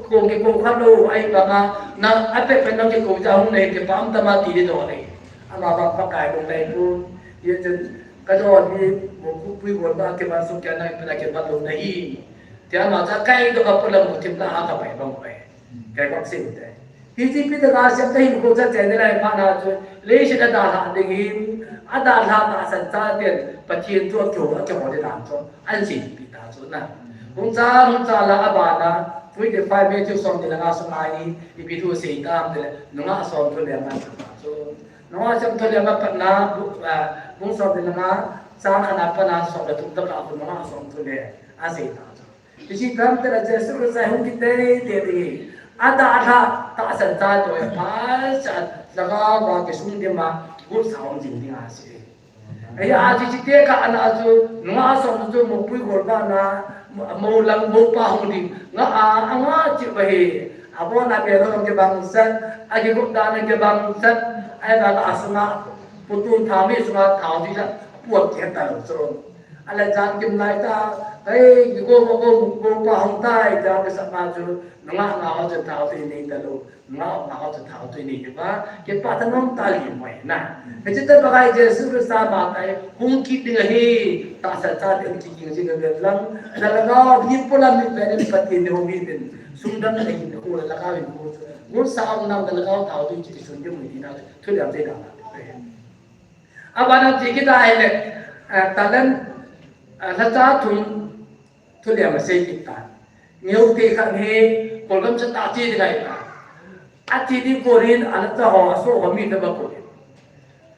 kou kikou kha lou, ahi banga, nang a pe pe nang kikou ja hung nei, kipah um tama ti di do nei. Ama ba Pakai bung nei pu, ye chun, ka jo ni, mo khu pui bol ba ke ban su ke nang pe na ke ban lou nei. Tia ma cha kai do ka pu la mo thim la ha ka pai bang pai. Kai kwak sim te. Hiche pi ta ka siam ta hin ko cha te ne lai pha na chu. Leiset a dalha ding hin. A dalha tahsan cha ten. Pathen chu a kihou, a kihou le dan chu. An sin pi ta chu na. Hung cha, hung cha la abana. Twenty-five Matthew som ni le nga sunga hi. Ipi thu sei tam te le. Nungah som thu le nga ta chu. Nungah som thu le nga pat na. Bu-, ah, bung som ni le nga. Chang khat na pat na som le thum ta ka khu nungah som thu le. A sei ta chu. Hiche pam te la Jesu Christa hung kit tei tei ding hi. A dalha tahsan cha toh a pha cha lhagao va kisung dim a, got sa hung jing ding ahi. Ahi a chi chi te ka ana chu, nungah som chu mo pui golvah na, mo lang mo pa hung ding. Nga a, a nga chi ba hi. A bon a pe lo kibang sat, a kigot dan kibang sat, ahi ba ka a sunga, putun thao mi sunga thao chi cha, puat ke ta lo chu. Ala jan kim lai ta, ei, ki go, go, go, go pa hung tai, ta, ka sa ma chu, nungah, nungah ho chu thao tui nei ta lo, nungah, nungah ho chu thao tui nei ta ba, kipah thanom ta li mo na. Hiche ta Pakai Jesu Christa ma tai, hung kit ding ahi, tahsa cha te hung kit ding ahi, ka vet lang, na lhagao, ni polam ni pe ni Pathen ni hung hi bin, sung dang nei, ko lhagao in ko, ngun sa ong nam na lhagao thao tui chi ki sun ding mo ni na, thu liam te na. Abana ti kit a hile, eh, talent, eh, lhacha thum thu liam asei kit ta. Ngeu te khat hi, kolgam cha ta ti ding ahi ta. A ti ding ko rin, a lhacha ho, a so ho mi ta ba ko rin.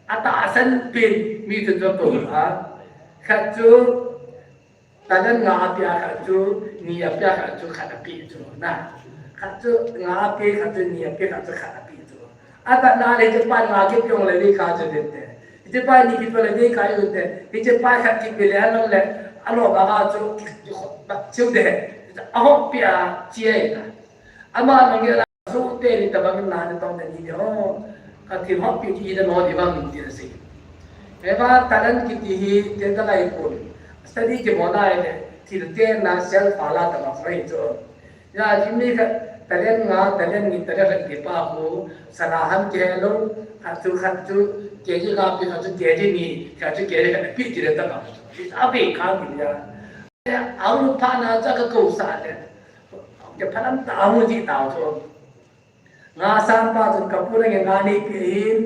A tahsan pen mi ta ba ko rin. A, khat chu, Talent nga apeh a khat chu, ni apeh a khat chu, khat apeh chu, na. Khat chu nga apeh, khat chu ni apeh, khat chu khat apeh chu. Apat na le hiche pa nga kipeh le ni kha chu ding te. Hiche pa ni kipeh le ni kha chu ding te. Hiche pa khat kipeh le alou le, alou ba nga chu, ki, ki, ba chu de. Ahop peh a chi ai ta. Ama nang ge la. Su te ni tabang na ni tong te ni ni ho. Ka thil hop pi ki de no di bang ti na sei. Eva talent kiti hi te ta lai pun. Study ki mo lai le thil te na self pha la tabang rai chu. Ya jimi ka talent nga talent ni talent ki pa ko sana ham ke lo. Khat chu khat chu ke ji nga pi khat chu ke ji ni khat chu ke ji khat pi ti le tabang. A be ka ni ya. Au pha na cha ka ko sa le. Ke pha lam ta mu ji ta chu. Nga sang pa chun ka pu nang in nga nei peh in,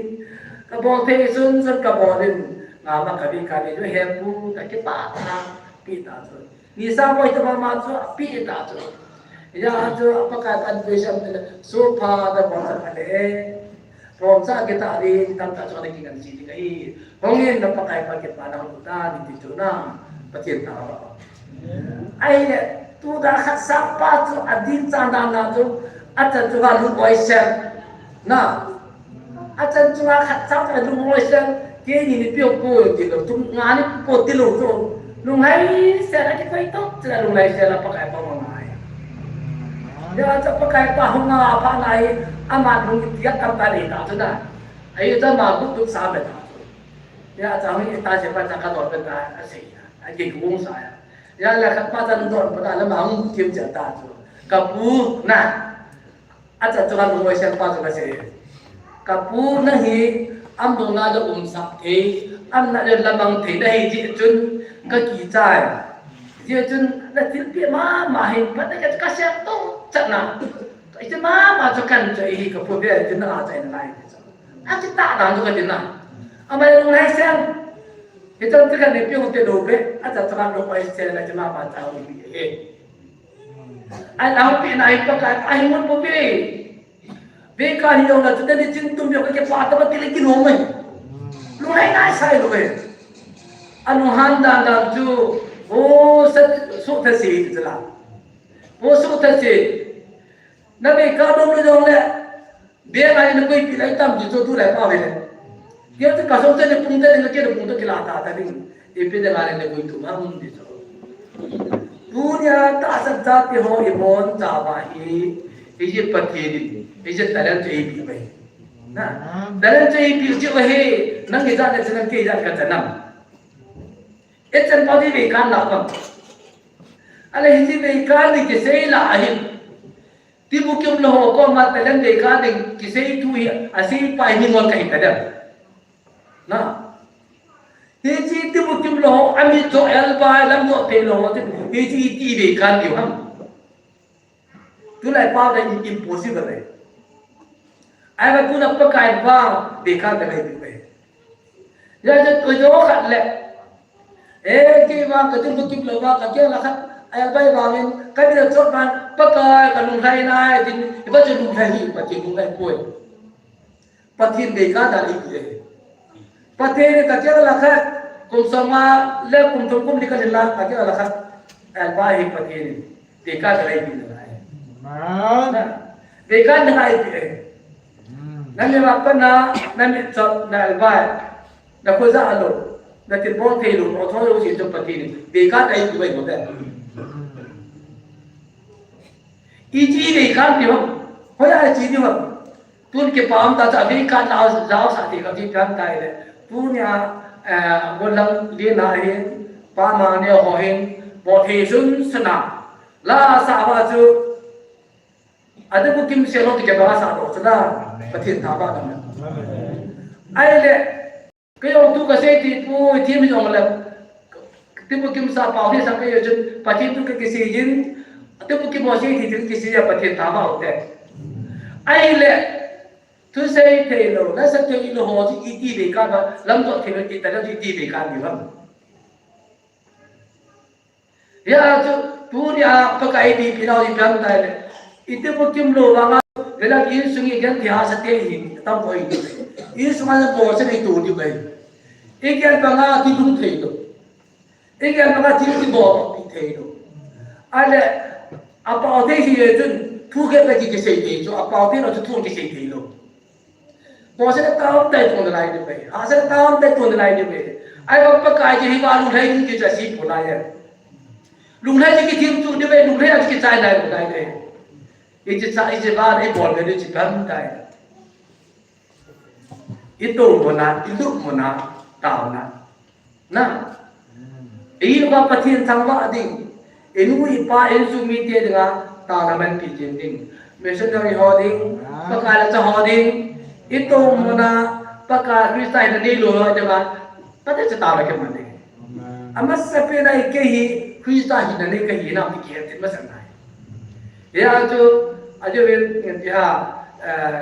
ka bol thei sun sun ka bol in, nga ma ka vi ka nei, he pu ta kipah ta, peh ta chun. Ni sang boi ta ma ma chu, peh ta chun. Ya chu, Pakai pan pe sam te, su pha ta bol ta ka le. Pom sa kita ri, tam ta chun ki ngan si ding ahi. Hong in na Pakai pa kipana hong ta ni ti chu na, Pathen ta ba. Ai le, tu da khat sang pa chu a ding chang dan na chu, a chan chu ka lu oi sem. Na, a chan chu ka khat sang pa lu oi sem, ke ni ni pio ko ti lo, tu nga ni ko ti lo chu. Lunghai se la ki koi to, chu lunghai se la Pakai pa ma ngai. Ya cha Pakai pa hong nga pa nai, ama lung ti ya tam ta ni ta chu na. Ai cha ma ku tu sa me ta chu. Ya, cha hung ita je pa cha ka dor pen ta, a sei ya. A ke kung sa ya. Ya, la khat pa cha dor pa ta, la ma hung kim cha ta chu. Ka pu na. A cha chu ka lu oi sem pa chu ka sei. Ka pu na hi, Am dong na le umsah thei, am na le lamang thei na hi jeh chun ka kichai. Jeh chun na thilpeh mama hin phat na ka, ka siam to chat na. Iti mama chu kan chu hi ka pu ve tin na chai na lai. A kita dan chu ka tin na. Amai lung lai siam. Hitan chu kan ni piu te do be, a cha cha do pai se la ti mama cha u bi e. Ai lampi na ai pa ka, ai mun pu ve. Veikan hi jong la, chu teni chin tum jong ka kipa ta ba tile kilom mai. Lunghai nai sai lou e. Alunghan dan dan chu, o sat, su tha si chu la. O su tha si. Na veikan dom le jong le. Veikan na koi pi lai tam ji chu tu lai pa ve le. Kei chu ka song teni pung teni na kei pung to kila ta ta ding. Ipi dinga le koi tu ma mun di chu. Tunia tahsa chate ho ibonchauva hi, iji Pathen in, iji talent chu eipeh uve. Na, talent chu eipeh chu ahi, nang ijat le chan, kei ijat ka chan am. Ichan pau hi veikan la pang. Ale hiji veikan ni kisei la ahi. Tibukim lou ho koma talent veikan ding kisei thu hi, asei pa hi ngol kahi ta dem. Na. Hiche tibukim lou ho, ami cho el bai lam cho thei lou ho, hiche iti veikan diu ham. Tulai pa da impossible e. Ai ba tuna Pakai vang veikan da ngai diu e. Ya je tu jo khat le. E, kei vang ka tibukim lou vang, ka keng la khat, a el bai vangin, ka mi la chot vang, Pakai ka lunglhai nai, tin, iba chu lunglhai hi, Pathen lunglhai poi. Pathen veikan da eipeh e. Pathen in ka keng la khat, kum som nga le kum thum kum li ka lhin la, ka keng la khat, a el bai hi Pathen in veikan da eipeh nalai. Amen. Na, veikan da eipeh e. Hmm. Na mi va pa na, na mi chot, na el bai. Na khoja a lou, na thilbol thei lou, na tho lou, hiche chu Pathen in veikan eipeh uve mo te. Iji veikan ti ham, hoiya iji ti ham. Tun kipa um ta cha veikan la jao sa ti ka ti kan tai le. Tunia, eh, golang lien na hin, pa ma ne ho hin, bol thei sun sun a. La sa va chu, Ati bukim sel lou ti kei banga sa doh chu la, Pathen thangvah na. Ahile, kei jong tu kasei ti pu, ti mi jong le, tibukim sa pao hi sa kei jong chun, Pathen thu ka kisei jin, tibukim ho sei ti ti kisei a Pathen thangvah u te. Ahile, thusei thei lou, nasa thei lou ho chu iti veikan ba, lam doh thei lou ti ta lou chu iti veikan di lam. Hia chu, tunia Pakai ipi pi nau ipi ham tai le. Iti bukim lou vanga, vela insung i genthei hahsa te hi, tam poi. Insung a bol se nei tu di bai. I gel banga ti lung thei lou. I gel banga ti ti bol pi thei lou. Ale, apao thei hi le chun, thu gel la ki kisei thei chu, apao thei lou chu thu kisei thei lou. Bol se le tam tai tu nalai di bai. Hahsa le tam tai tu nalai di bai. Ai ba Pakai ji hi ba lunglhai ding kicha si pu lai e. Lunglhai ji kithim tu di bai, lunglhai a kichai lai pu lai e. I kicha, i kicha ba, i bol be di chi pam tai. I to mona, i lut mona, taona. Na. I pa Pathen thangvah ding. I nu i pa insung mite dinga taona manpi jing ding. Missionary ho ding, Pakai la cha ho ding. I to mona Pakai Christa hina nei lou ho dinga. Pathen cha taona kiman ding. Amen. Amasapen a i kei hi Christa hina nei kahi na ti kihet in masang nai. Hia chu, ajo ven, ngen ti ha, eh,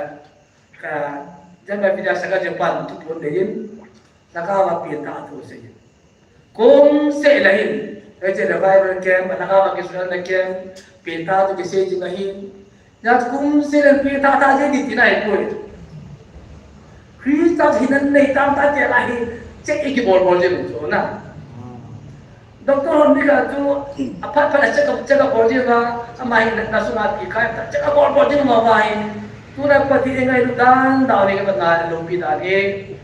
Ka, jan ba pida saka je pan tu pon de yin, laka ba pin ta tu se yin. Kum se la hin, e je revival camp, laka ba ki suan na camp, pin ta tu ki se jing la hin. Ya kum se la pin ta ta je di ti nai ko. Christa hinan nei tam ta je la hin, che ki bol bol je so na. Doctor hon mi kha chu, aphat phat a check up, check up bol ding a, ama hi na, na sunga pi khai ta, check up bol bol ding ma ma hi. Tuna Pathen i ngailut dan, dan ni ka na lungpi dan hi.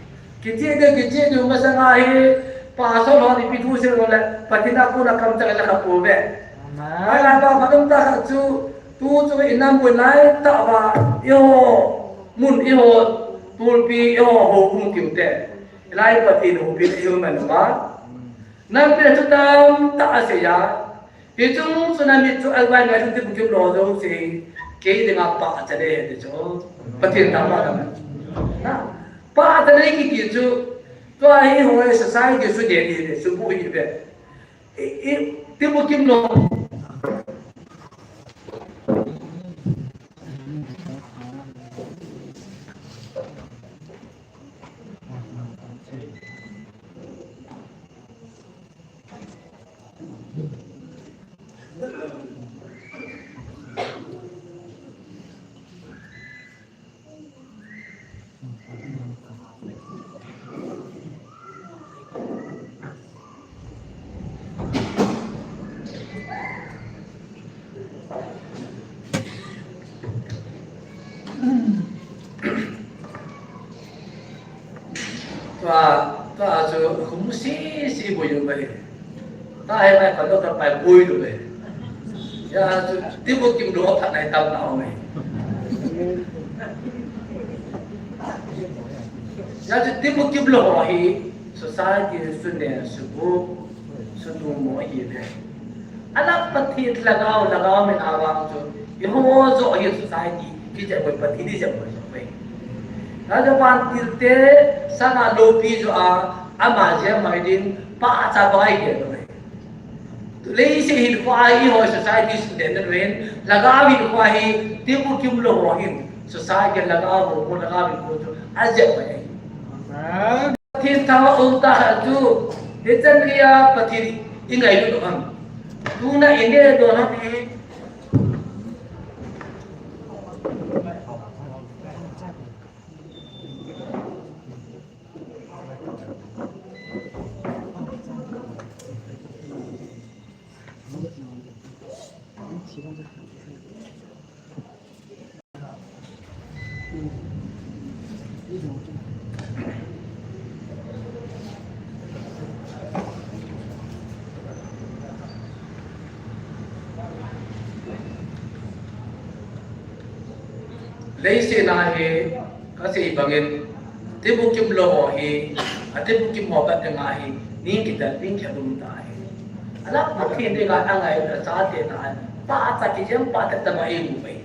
Kiche de, kiche de, masanga hi, pastor hon ipi thu sei le, Pathen a kona kam ta la ka po ve. Amen. Ai la ba, ba dum ta kha chu, tu chu i nam bu lai ta ba, i ho, mun i ho, tulpi i ho, ho kum kim te. Lai Pathen houpi na i um man uva. Nampi chu tamtah asei a. Hichung chun amit chu albai ngai chu tibukim lou jouse. Kei dinga pah a chale ti chu. Pathen thangvah na. Na. Pa ta nei kiti chu, tua hi hoi society chu de ni le chu bu hi ve. I, i, ti bu kim lo. Tua, tua chu khum si si bu yu bai. Tua hi mai kon to ta pai bu yu bai. Ya chu ti bu kim lo phat nai tam na ong. Ya chu ti bu kim lo hi society su ne su bu su tu mo hi ne. Ana Pathen lhagao, lhagao min a vang chu, i ho jo hi society, ki jep koi Pathen i jep koi jo koi. Na ja pan til te, sana lopi jo a, ama jep mai ding, pa cha bai ke no. Leiset hin kho a i ho society sin den den ven, lhagao hin kho a hi, ti bu kim lo ho hin, society lhagao ho, ko lhagao hin ko chu, a jep mai. Amen. Pathen thangvah um ta ha chu, hichan geiya Pathen i ngailut u ham? Tuna i ne don ham hi. Leiset a hi, ka sei bangin, ti bu kim lo ho hi, a ti bu kim ho ka teng a hi, ning kitel ning khe dum ta hi. Ala Pathen dinga a ngai ta chate ta hi. Pa cha kijem pa ta ta ma ei mu bai.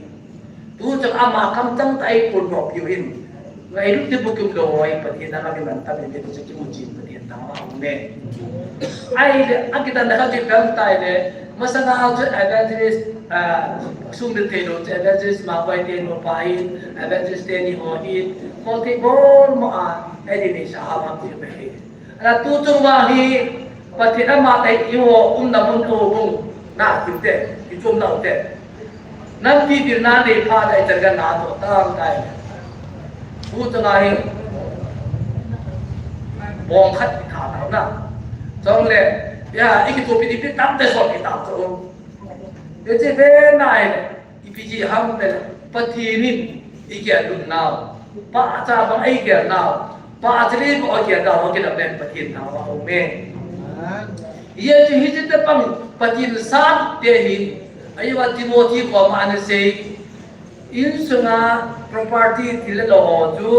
Tu chang ama kam chang ta ei pun ho piu hin. Ngailut ti bu kim lo ho hi Pathen a ka kiman ta mi te tu cha ki mu chin Pathen ta ma um ne. Ai le, a kitan da ka ji pem tai le. Masanga chu evangelist, ah, sum bil thei lo chu evangelist ma bai te no pa hin, evangelist te ni ho hin. Ko te bol mo a, ai ni sa ha ma ti bai hin. Ala tu chung vang hi, Pathen ama te i ho umna mun u bung, na ti te, i chom na u te. Nampi bil na nei pha na i tar ga na to tang kai. Tu chung a hi, bong khat i tha tau na. Chong le, ya, i ki tu pi di pi tam te so ki tau to. Ye che ve na ai le. Ipi ti ham le, Pathen in i kiat lut nau, pa cha bang ei kiat nau, pa cha le ko kiat nau, kiat pen Pathen nau a um e. Ye chu hi te pang Pathen san te hi, ai va Timothy ko ma an sei, in sunga property thil lo ho chu,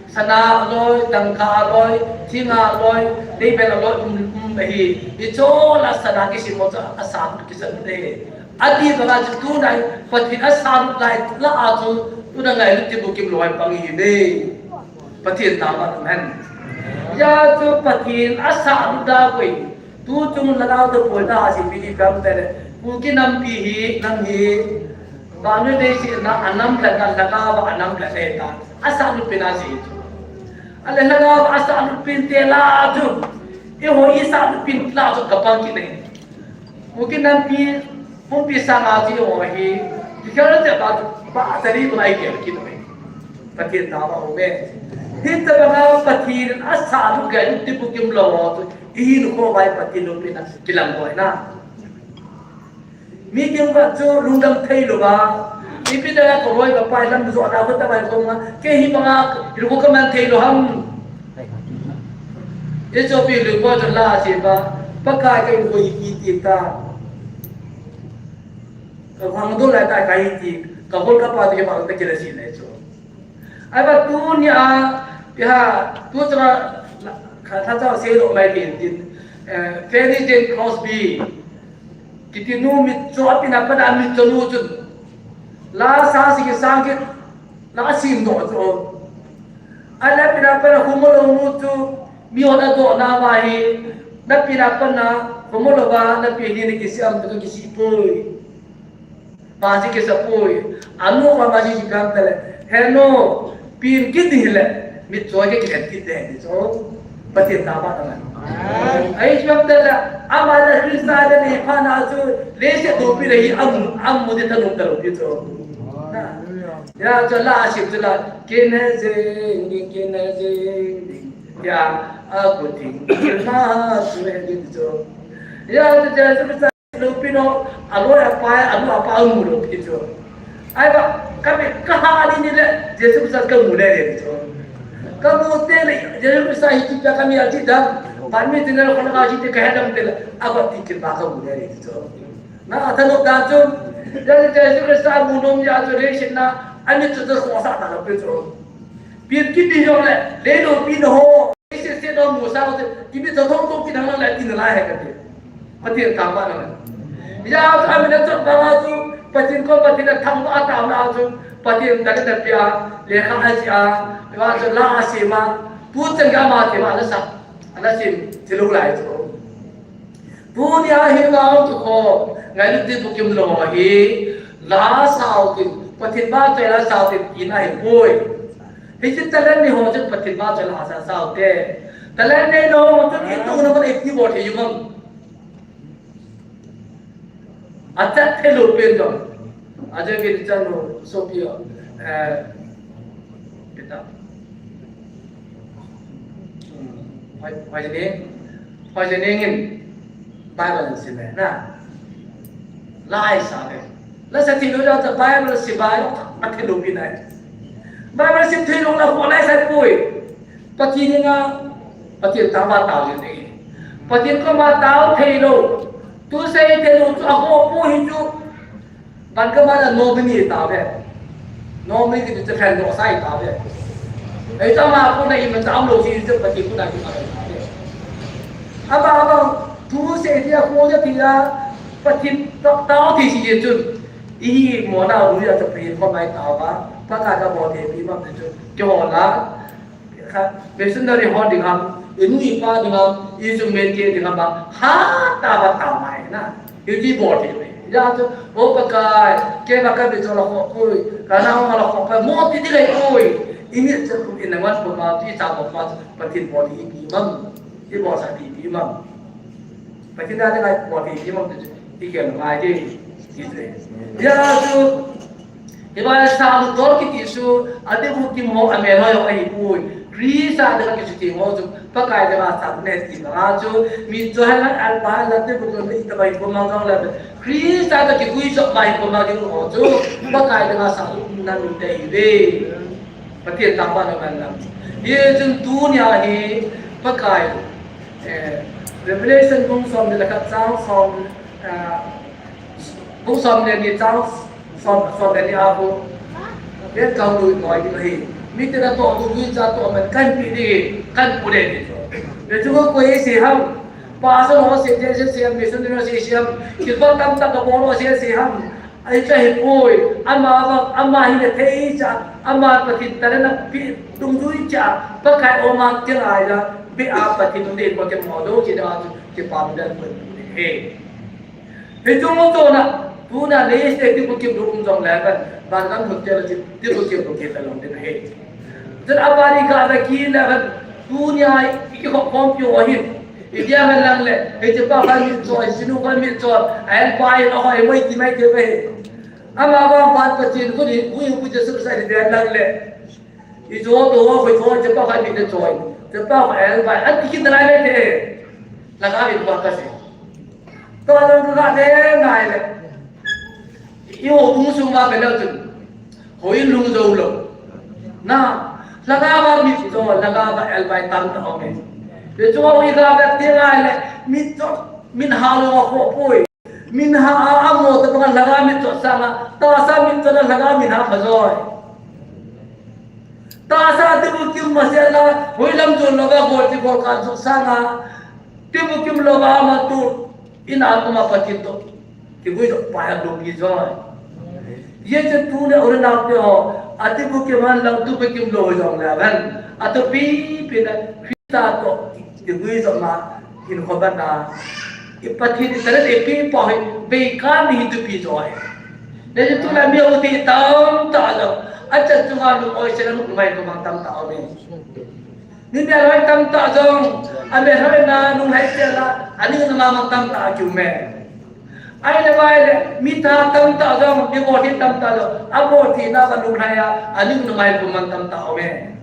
sana loi, tangka loi, thinga loi, nei bel loi um, um hi, i cho la sana ki sim mo cha a san ki san te. Ati banga chu tunai Pathen a san lai la a chu tuna ngailut ti bu kim lo a pang hi ve. Pathen ta ma hen. Ya chu Pathen a san da koi. Tu chung la dau to poi na si pi di kam te le. Kuki nampi hi nam hi. Ba nu de si na anam la na la ka ba anam la de ta. A san pi na si chu. Ale la ka ba a san pi te la chu. E ho i san pi la chu ka pang ki nei. Kuki nampi, pumpi sanga chi ho hi, ti khel te ba, ba tari ko ai ke ki noi. Pathen ta ba o be. Hi ta ba Pathen a sa lu ga ti bu kim lo ho tu. I hin ko bai Pathen lo pina kilang ko na. Mi kim ba chu lungdam thei lo ba. Ipi da ko roi ba pai lam zo da ko ta bai ko ma. Ke hi ba nga, ko ka man thei lo ham. Ichopi lui pa chu la si pa, Pakai ka in ko i ki ti ta. Ka hang dul lai ta ka i ti, ka hol ka pa ti ma ta ki la si lai chu. Ai ba tu ni a, ya, tu cha, ka ta cha se lo mai tin tin. Eh, Fanny Jane Crosby. Kiti nu mit cho a pina pa da mit cho nu chu. La sa si ki sang ki, la sim do cho. Ala pina pana khumolo mu chu mi hon adohna ma hi, na pina pana khumolo ba, na pi ni ni kisi am tu kisi poi. Ba si kisa poi. Anu ba ma si si kam tale. Heno, pin kit ni le. Mi choi ke kit kit de ni so. Patien ta ba ta na. Ai cham tale. Ama da Krista da ni pana chu. Le se do pi le hi am am mu de ta num ta lo pi so. Ya, cho la, a sim cho la, kin he jing, kin he jing. Ya, a ko ting, ma, su he jing cho. Ya, cho, cho, cho, cho, lo pi no, a lo ya pa, a lo pa, mu lo pi cho. Ai ba, ka mi, ka ha ni ni le, Jesu Christ ka mu le le cho. Ka mu te le, Jesu Christ hi ti ka mi a ti da. Ba mi ti le ko ka ji te ka he dam te le, a ko ti kin ba ka mu le le cho. Na, a thanop dan chu, Jesu, Jesu Christa mu nom ya chu leiset na, ani chu chu khosa ta lo pe chu. Pi kiti jong le, le lo pi no ho, leiset se no mu sa chu, ki mi chu thong thong ki dang le tin la he ka ti. Patien ta pa na. Ya, a mi na chu ba ma chu, Patien ko Patien na thang ba ta na chu, Patien da ka da pia, le kha a ji a, wa chu la a si ma, tu chen ga ma ti ma la sa, la sim, ti lo lai chu. Tunia hi ngai tu ko, ngai tu ti bukim lo hi, la sao tin, Pathen ba te la sao tin, ina hi poi. Hi ti talent ni ho chu Pathen ba te la sa sao te. Talent ni no ho chu i tu na ko i ti bo the yumam. Acha the lo pen dong. Aja ke chan lo so pi, eh, kita. Hmm. Hoi, hoi ni, hoi ni ngin Bible sim na. Lai sa le. La sa ti lo la ta Bible sim ba lo ta the lo pi nai. Bible sim the lo la ko lai sa poi. Pathen ni nga, Pathen ta ba ta ni. Pathen ko ma ta the lo. Tu sei te lo tu a ko pu hi tu. Ban ka ma na nominee ta ve. Nominee ti chu khen no sai ta ve. Ei ta ma ko na i ma ta am lo si chu Pathen ko na ki ma ta ve. Aba, aba, tu se ti a ko ja ti a Pathen ta, ta ti si je chu. I hi mo na ru ya chu Pathen ko mai ta ba. Pa ka ka bo te pi ma chu. Ke ho la. Kha, missionary ho ding ham, i nu i pa ding ham, i chu men ke ding ham ba, ha ta ba ta mai na. Hi ti bo ti mai. Ya chu, o Pakai, ke ba ka bi cho la ho koi, ka na ho la ho pa, mo ti ti lai koi. I ni chu ku in na wan ko ma, ti cha ko ma, Pathen bo ti pi mam. Ti bo sa ti pi mam. Pathen da te ngai po ti ti mo te ti ke ngai te ti te. Ya chu, i ba sa lu dol kiti chu, a te bu ki mo a me lo yo a hi pui. Krista te ki chu ti mo chu, Pakai te ba sa ne ti ba chu, mi chu ha la al ba la te bu ko ni ta ba ko ma ga la. Krista te ki kui chu ba ko ma ki mo chu, Pakai te ba sa lu na mi te ve. Pathen tangvah na man lam. Hi chun tunia hi Pakai, eh, Revelation bung som le khat chang som, ah, bung som le ni chang som, som le ni a bu. Vet kau lui noi ni hi. Mi te na to tu lui cha to man kan pi ni, kan pu le ni to. Le chu ko ko e si ham. Pastor ho se, je se, se, missionary se, se ham. Ki ba tam ta ka bo lo se, se ham. Ai cha hi poi, ama vang, ama hi na thei cha, ama Pathen ta na pi dungzui cha, Pakai oma ke ngai la, be a Pathen dei ko ke mo do ke da chu, ke pa mu dan ko he. He chu mo to na, tu na le se ti ko ke do um jong la ban, ban kan hut te la ti, ti ko ke do ke ta long de he. Chun a bari ka da ki na ban, tunia i ki khop khom pio hin. I dia ban lang le, he che pa kha mi choi, sinu kha mi choi, a en pa i lo hoi moi ti mai te ve. Ama ba ban Pathen ko ni, ku yu ku Jesu Christ ni dia lang le. I jo to ho ko to che pa kha mi te choi. Che pa kha el ba, an ti ki da lai le te. La ka mi ba ka se. To lang ka de ngai le. I ho dung sung ba pe le chun. Hoi lung zo lo. Na, lhagao a mit cho, lhagao a el bai tam ta ong e. Te cho hoi ga ba te ngai le, mit cho, min ha lo a kho poi. Min ha a amo ta bang lhagao mit cho sanga, tahsa mit cho na lhagao min ha pha joi. Tahsa te bu kim ma se la, hoi lam jo lo ga bol ti bol kan cho sanga. Ti bu kim lo ba ma tu, ina kuma Pathen to. Kigui jo pa ya lo ki jo. Ye che tu ne ore na te ho. Ati bukim han lang tu bukim lou jong le aban. Atu pipi na Krista toh kigui jong ma hin khoban na. I Pathen in talent eipe pa hi veikan hi tu pi jo hi. Neijin tulai mi hou ti tamtah jong. Achan chunga lung-oi sela lung mai ko mang tamtah aume. Ni mi aloi tamtah jong. Ame hoi na lung hai sela. Ani na ma mang tamtah kiu me. Ahile, ahile, mi tha tamtah jong, mi bol thei tamtah jong, abol theina va lunglhai a, anung numei kum man tamtah aume.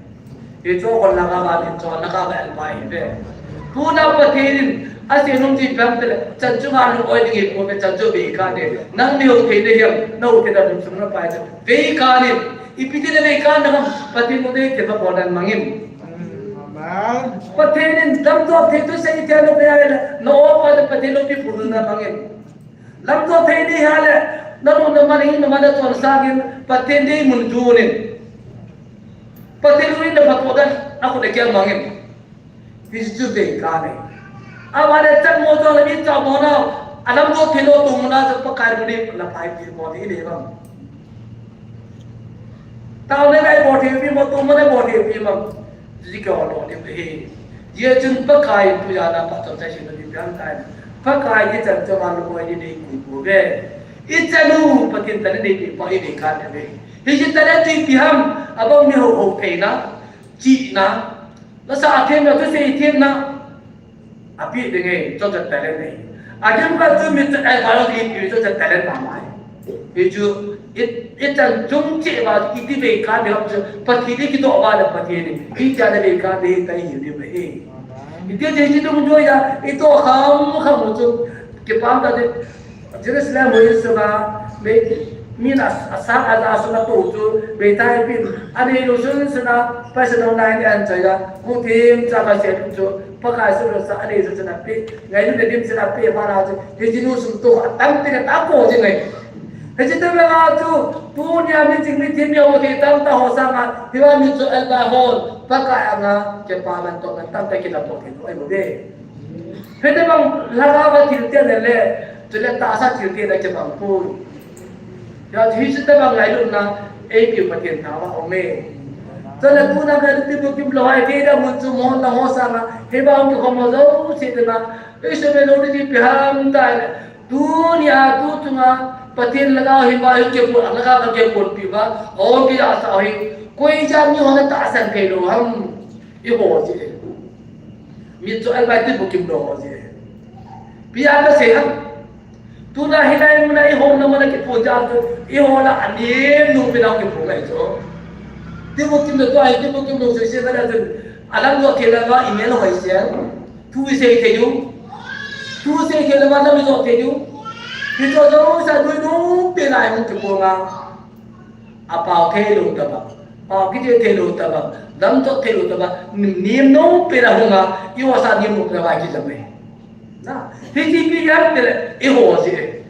Hichu kon laka va min chon laka va el pai ve. Tuna Pathen in, asei nom ji pem tele, chan chunga lung-oi ding hi ko ve, chan chu veikan e. Nang mi hou thei le hiam, na hou thei na lung sung na pai chu. Veikan e, ipi ti le veikan na ham, Pathen mu dei te va bol dan mangin. Amen. Pathen in dam to thei tu sei te no pe ai le, no pa Pathen lo pi pu na mangin. Lamto thei ni ha le, na lung na man hi na man na chon sangin, Pathen dei mun junin. Pathen lungin na phatdoh dan, a khut a kiang mangin. Hichu veikan e. Ava le chan mo jo le mi cha mo na, a lamto thei lo tu mo na, cha Pakai lungin na pai pi mo ti le bang. Tao ne ngai bol thei pi mo, tu mo ne bol thei pi mo. Ji ke ho lo ni hi. Ji chun Pakai tu ya na pa to chai sin ni pian tai. Pakai ni chan cho ma lo ni ni ku ku ve. I chanu Pathen ta ni ni pa i ni ka ne ve. Hi ji ta le tu pi ham, abang ni ho ho pe na. Chi na. La sa a them na tu se i them na. Api ding e, cho cha talent e. Akim ka chu mi chu ai ba lo ti pi cho cha talent ma mai. Hichu, i, i chan chung che ba, iti veikan de ham chu, Pathen ni kitoh ba le Pathen ni. Iti a le veikan de ta hi ni ba he. Iti je ji tung jo ya, i to kham kham chu, kipam ta de, Jerusalem hoi sunga, mi, mi na sa a da sunga to chu, Bethel pin, ani lo sun sunga, pa sa dong nai ni an cha ya, ku thim cha ka se chu, Pakai sum lo sa ani sum sina pi, ngai nu ne dim sina pi pa na chu, hi ji nu sum to a tam pi na ta ko ji ngai. Hi ji tam la chu, tu nia mi jing mi thim yo ti tam ta ho sa nga, hi wa mi chu el ba hol, Pakai anga, ke pa man to na tam ta ki na po ke no ai mo de. Hi te bang la ga ba thil te ne le, chu le ta sa thil te ne ke bang pu. Ya, hichu tabang ngailutna, eipi Pathen thangvah aume. Chule tuna ngailut tibukim lou hai, keida mun chu mo na ho sanga, hiba hung kikhom ho jouse dinga, Israel lo ni ti pi ham tai le. Tunia tu chunga, Pathen lhagao hiba hung kipun, lhagao ka kipun pi ba, hung ki asa hi, koi jat ni ho na tahsan thei lou ham, i ho ji e. Mi chu albai tibukim lou ho ji e. Pi a ka sei ham. Tuna hilai muna i hom na muna kipu ja tu, i ho la ani nu pi na kipu ngai chu. Tibukim na tu ai, tibukim na sui se ka na tu. Alam jo ke la ma i me lo ai se. Tu i sei ke yu. Tu sei ke la ma na mi jo ke yu. Ki jo jo sa du nu pi na i mu kipu nga. Apao thei lou taba, pao kiti thei lou taba, lamto thei lou taba, nim, nim no pera hunga, i ho sa nim no pera vai ki jame. Na, hi ji pi yam tele, i ho ji e.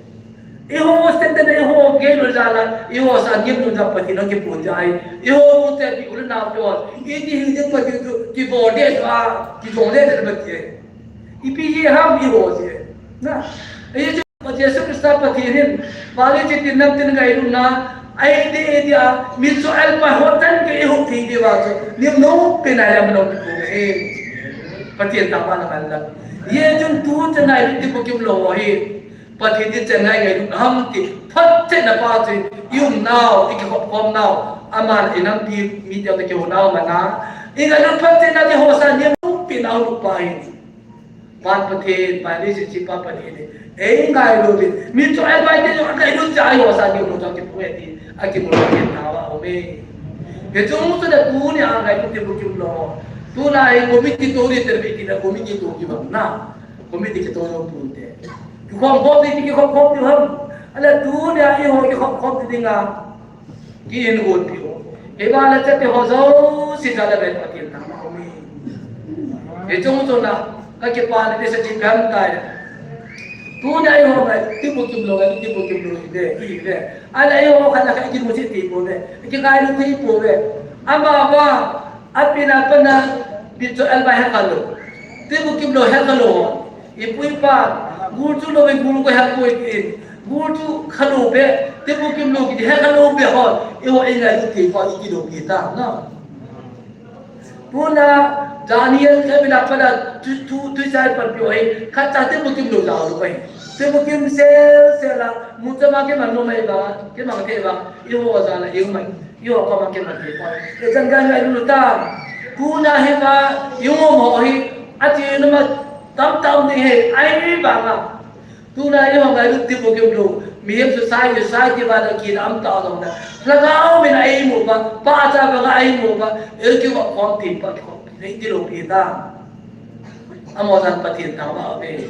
I ho se tele, i ho ge lo jala, i ho sa nim no japa ki no ki pun jai, i ho mu te pi ul na pyo, i ji hi ji pa ki tu, ki bo de a, ki jong de de pa ki. I pi ji ham i ho ji e. Na, i ji Pathen Jesu Christa Pathen hin, vale chi tin nam tin ngailutna, ai de dia, mi chu alpa ho tan ke i hok thei diu va chu, nim no pe na lam no pe ko e. Pathen ta pa na man la. Ye chun tu chun ngailut tibukim lou hi. Pathen ti chun ngai ngailut ham ti. Phat che na pa chu, i um nau, i kikhop khom nau. Aman i nam pi, mi te ki ho nau mana. I ngailut phat che na ti ho sa nim no pe nau pa hi. Van Pathen, van ni si si pa Pathen ni. Ei ngai lo mi. Mi chu ai bai te yo ngai lo cha yo sa ni mo cha ki pu e ti. A ki mo ke na wa o me. Ke chu mu chu da tu ni a ngai lo ti bu ki lo. Tu la e committee to ni ter bi ti na committee to ki ba na. Committee ki to yo pu te. Ki khom khom ti ki khom khom ti ham. Ala tu ni a i ho ki khom khom ti nga. Ki in got pi ho. Hi ba la chate ho jouse jala vet Pathen thangvah aume. Hi chung chung na, ka kipa na ti sa ti gam tai. Tuna i ho na, tibukim lou, tibukim lou hi ve, hi ve. Ala i ho khat na ka ki mu si ti po ve. Ki kai lu ti po ve. Ama ba, api na pa na, bi cho al ba ha ka lo. Tibukim lou ha ka lo. I pu i pa, gul chu lou, i gul ko ha ko i tin. Gul chu kha lou be, tebu kim lou kiti he kha lou be ho, eiho eingailut thei pa i kilou pi ta na. Tuna Daniel khe bila pada tu tu tu sai pan pio he, khat cha tebu kim lou ja lou pai. Tebu kim sel sel la, mu cha ma ke man lou mai ba, ke mang thei ba, eiho ja la eiho mai. Eiho koma kimat hi poi. Ichan ka ngailut ta. Tuna hi ma, eiho mo hi, ati numa tam tam ding hi, ai banga. Tuna eiho ngailut tebu kim lou. Mihem society, society banga kinam ta dong na. Lhagao min a eimu ba, pa cha banga eimu ba, ei kiva khom ti pa khom. Nei ti lou pi ta. Amaho jan Pathen thangvah uve.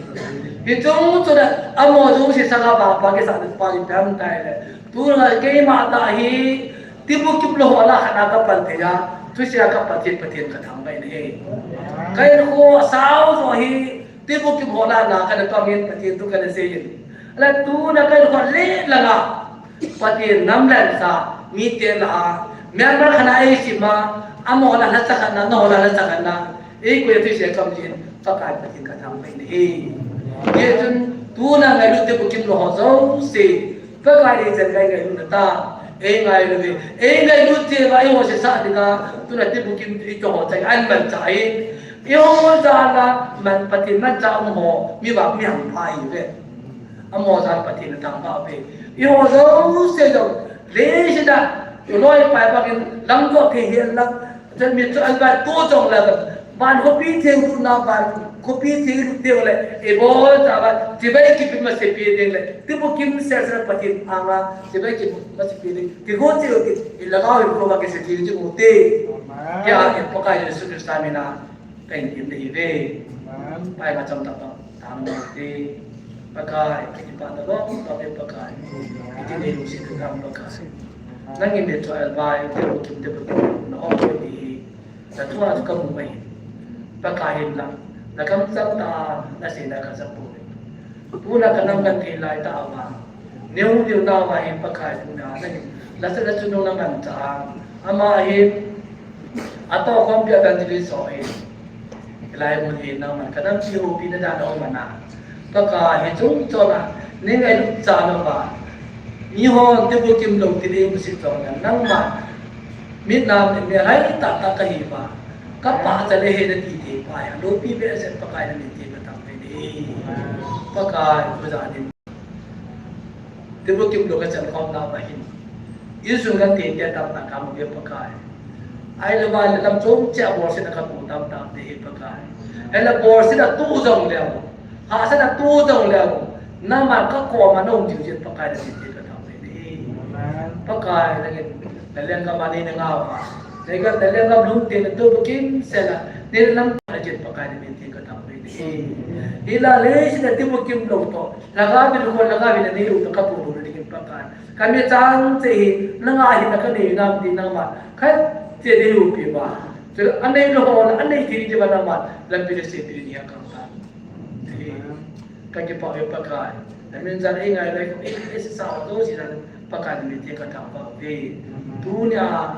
Hichung chun amaho jong sisa a vangpha kisah pa hi pem tai le. Tuna keima tah hi tebu kim lou ho lah a khat a kapan thei a. Thusia ka Pathen, Pathen kathangvah in ahi. Ka hinkho asao jo hi tebu kim ho lah a khat a pang in Pathen thu kana sei in. Ala tuna ka hinkho le langa Pathen nam lengsa, mite lah a, member khat a eisim a, amaho lah a lhacha khat na, naho lah a lhacha khat na, eikoi thusia kam jin, Pakai Pathen kathangvah in ahi. Hichun, tuna ngailut tebu kim lou ho jouse, Pakai le ichan ka ngailut na ta, eingailut ve, eingailut thei va, eiho sisa dinga, tuna tebu kim eiho chai, aman chai, eiho jal a, man Pathen manchah um ho, mi vang mi hangpha ihi ve. Amaho jan Pathen athangvah uve. Eiho jouse jong, leiset a, iloi pai bangin, lang jo thei hihen lang, chun mi chu albai tu jong la, van khopi thei lutna, van khopi thei lut thei le, ibol tah va, chibai kipe masa pi ding le, tebu kim sel sel Pathen anga, chibai kipe masa pi ding, ti ho chi u ti, ilhagao hinkho va kisei ti u ti. Amen. Kei a, Pakai Jesu Christa min a, Thank you, David. Amen. Pai ma cham ta pa, ta no te. Pakai, kei pa ta lo, pa pe Pakai. Iti ne lu si tu kam Pakai. Nangin ne tu albai, tebu kim tebu kim, na o ko ni. Na tu a tu kam mai. Pakai hin la. Na kam cham ta, na se na ka sa pu. Tuna ka nam kan thei lai ta va. Neo neo na va hi Pakai tuna na hi. La sa la chu nung na man cha. Ama hi. Ato kom pia kan ti so hi. Lai mun hi na man ka nam chi ho pi na da na man na. Pakai hi chung cho na. Ni ngai lu cha na va. Ni ho tebu kim lou ti le mu si cho na. Nang ma. Mit nam ne hai ta ta ka hi va. Ka pa cha le he na ti te pa ya. Lo pi be se Pakai na ni ti ka tam pe ni. Pakai ko ja ni. Tebu kim lou ka chan khom na pa hin. Isun kan te te tam ta ka mu be Pakai. Ai le va le lam chom che a bol se na ka tu tam tam te he Pakai. Ai le bol se na tu jong le. Ha se na tu jong le. Na ma ka ko ma no ji Pakai na ti te ka tam pe ni. Pakai na ke na leng ka ma ni na nga pa. Na ka na leng ka lung te na tu bu kim se na. Ni lam na ji Pakai na min te ka tam pe ni. Ila le si na tebu kim lou to. Lhagao vin ko lhagao vin nei u to ka pu u ding Pakai. Ka mi chang che hi, nanga hi na ka nei nam ti nangma. Khat che nei u pi ba. Chu anei lou ho, anei ti ti ba nangma. Lampi le se pi ni a kam ta. Ka kipa u Pakai. Na min jan ei ngai lai ko, ei, ei sa sa to si na Pakai na min te ka thangvah uve. Tunia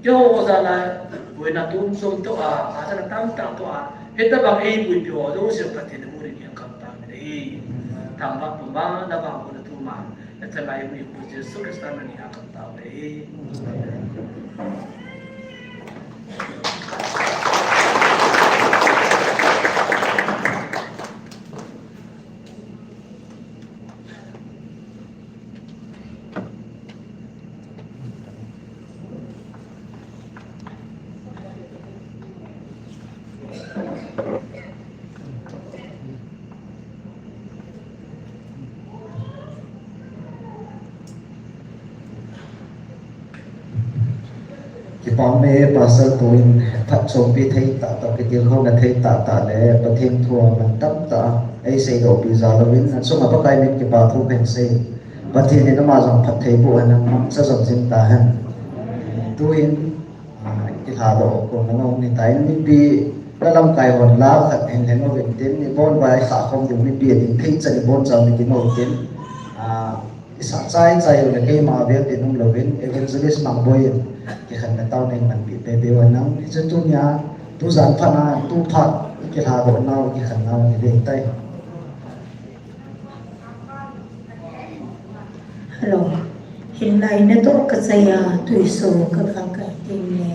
Keiho jal a, boina tum sum toh a, hahsatna tamtah toh a, hitabang eipuipi ho jouse Pathen in amu ding hi akam tah in ahi. Thangvah puma, navah puna tuma, nachangai mipu Jesu Christa min in akam tah in ahi. Kipa um e, Pastor pu in phatchompi thei tahtah, kitilkhouna thei tahtah le Pathen thu a man tamtah a eiseidohpi jal uvin, achunga Pakai min kipa thu kahin sei. Pathen in ama jong phattheiboh hen, mangcha jom jing tahen. Tuin, ah, kilhadoh kon nangho ni ta in mipi la lamkai hon la khat hin lheng uvin tin, ibon uva ikhah khom diu mipi ading thei chan ibon chan ni kimo tin, ah, Isah chai chai u le keima vel tin um louvin, Evangelist Mangboi in kikhenna tao nei manpi pehpeh u hen lang. Hichu tunia, tujan phat a, tu phat, ikilhadoh nau, ikikhen nau, ni veng tai. Hello. Hinlai natoh kachai a tuiso kakhang kai ding ne.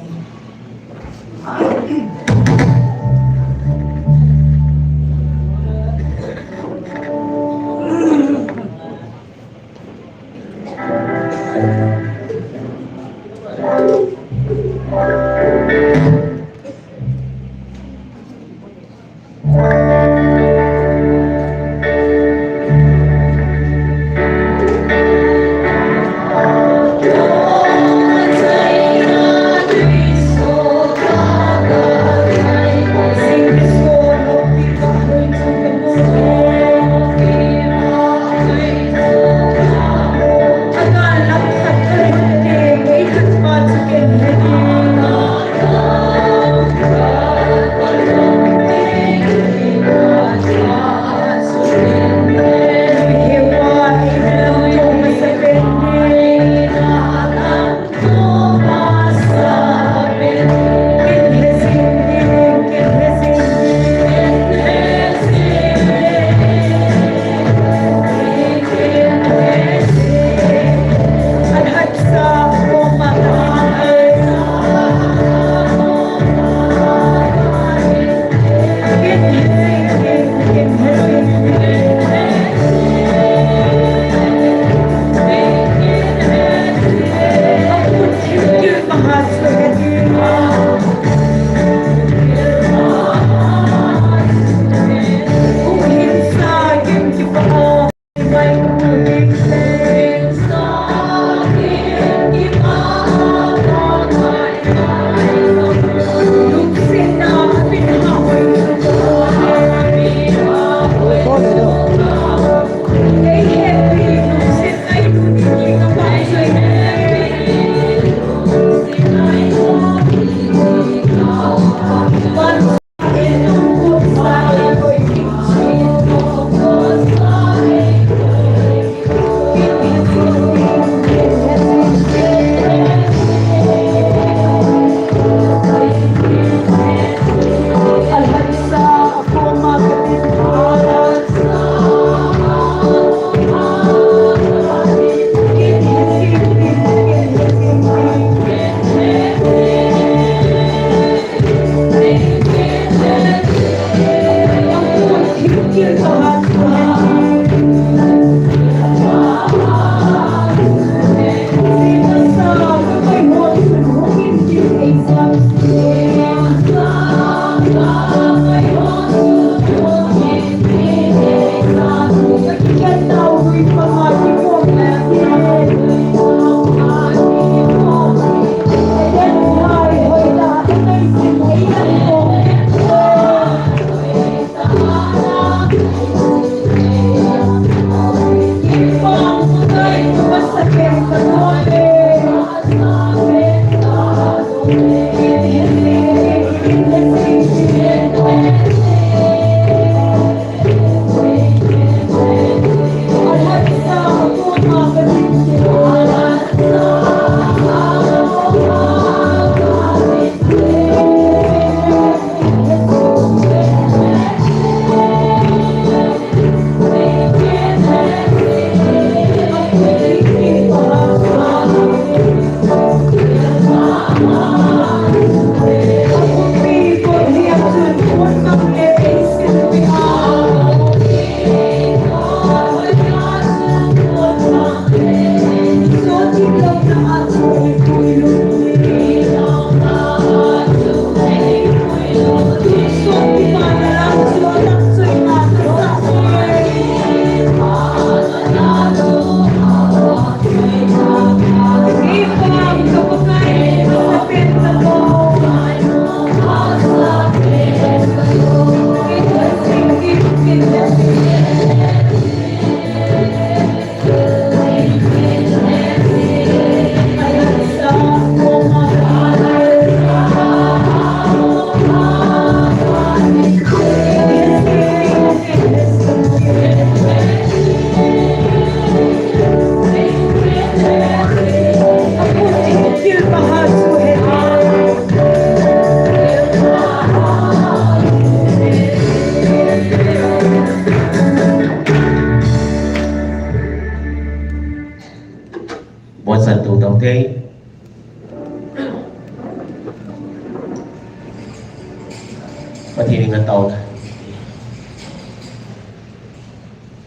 Pathen in ka taona.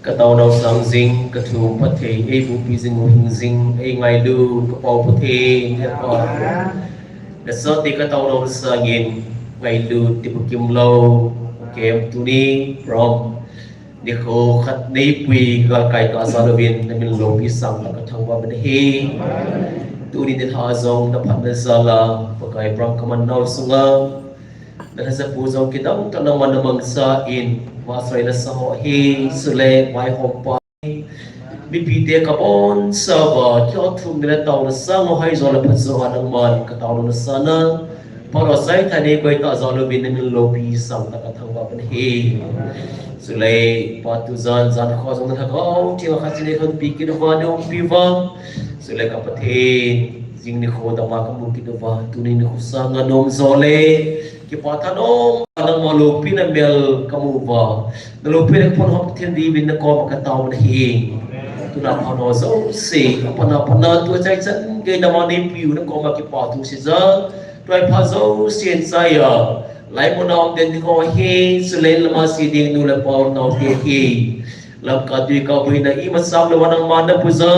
Ka taona u sang jing, ka thu Pathen, ei bupi jing u hing jing, ei ngailu, ka pau Pathen, he Pa. Na sate ka taona u sangin, ngailu, ti bukim lo, kem tuni, from. Nikho khat neipui galkai tah jal uvin, na min loupi sangtah ka thangvah uvin ahi. Tuni nilhah jong na phatna jal a, Pakai pram ka man nau sunga. Na lhajapu jong kidang tah nangman na mangcha in, vahchoi na sa ho ahi, chule vaihompa. Mipite ka boncha uva, kihouthum na le taona sang ho hai jong le phat jo a nangman ka taona u na sa na. Phat ho sai tha nei koi tah jal uvin na min loupi sangtah ka thangvah uvin ahi. Chule Pa tujan, jan kho jong na lhagao theng a khat chun nei lhonpi kit uva, nei umpi uva. Chule ka Pathen, jing nikho dama ka mu kit uva, tuni nikho sanga na um jo le. Kipa thanom, nangma loupina mel ka mu uva. Na loupina ka phondoh them diuvin na koma ka taona ahi. Tuna phat ho jouse, a pat a pat a tua chai chan gei dama neipuiu na koma kipa thu seija. Tua phat jouse chai a. Laimun a um den ding ho hi, chule lama se ding nu le pa u nau te hi. Lamkai tuikai boina imacha um le uva nangman na puija.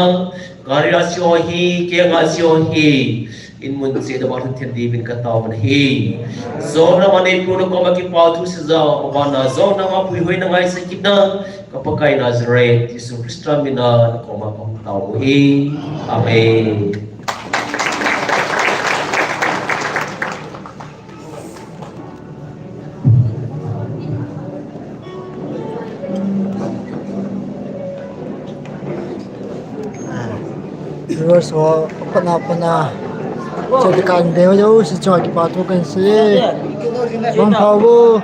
Gari a se ho hi, keng a se ho hi. In mun cheh dama lhun them diuvin ka taona ahi. Jona ma neipu na koma kipa thu seija, ma bana jona ma puihoi na ngaisah kit na, ka Pakai Nazareth, Jesu Christa mina na koma ka hung taona ahi. Amen. Viewers ho, a pat a pat a. Chate kan deu deu, si chua kipa thu kan sei. Mangpha uvo.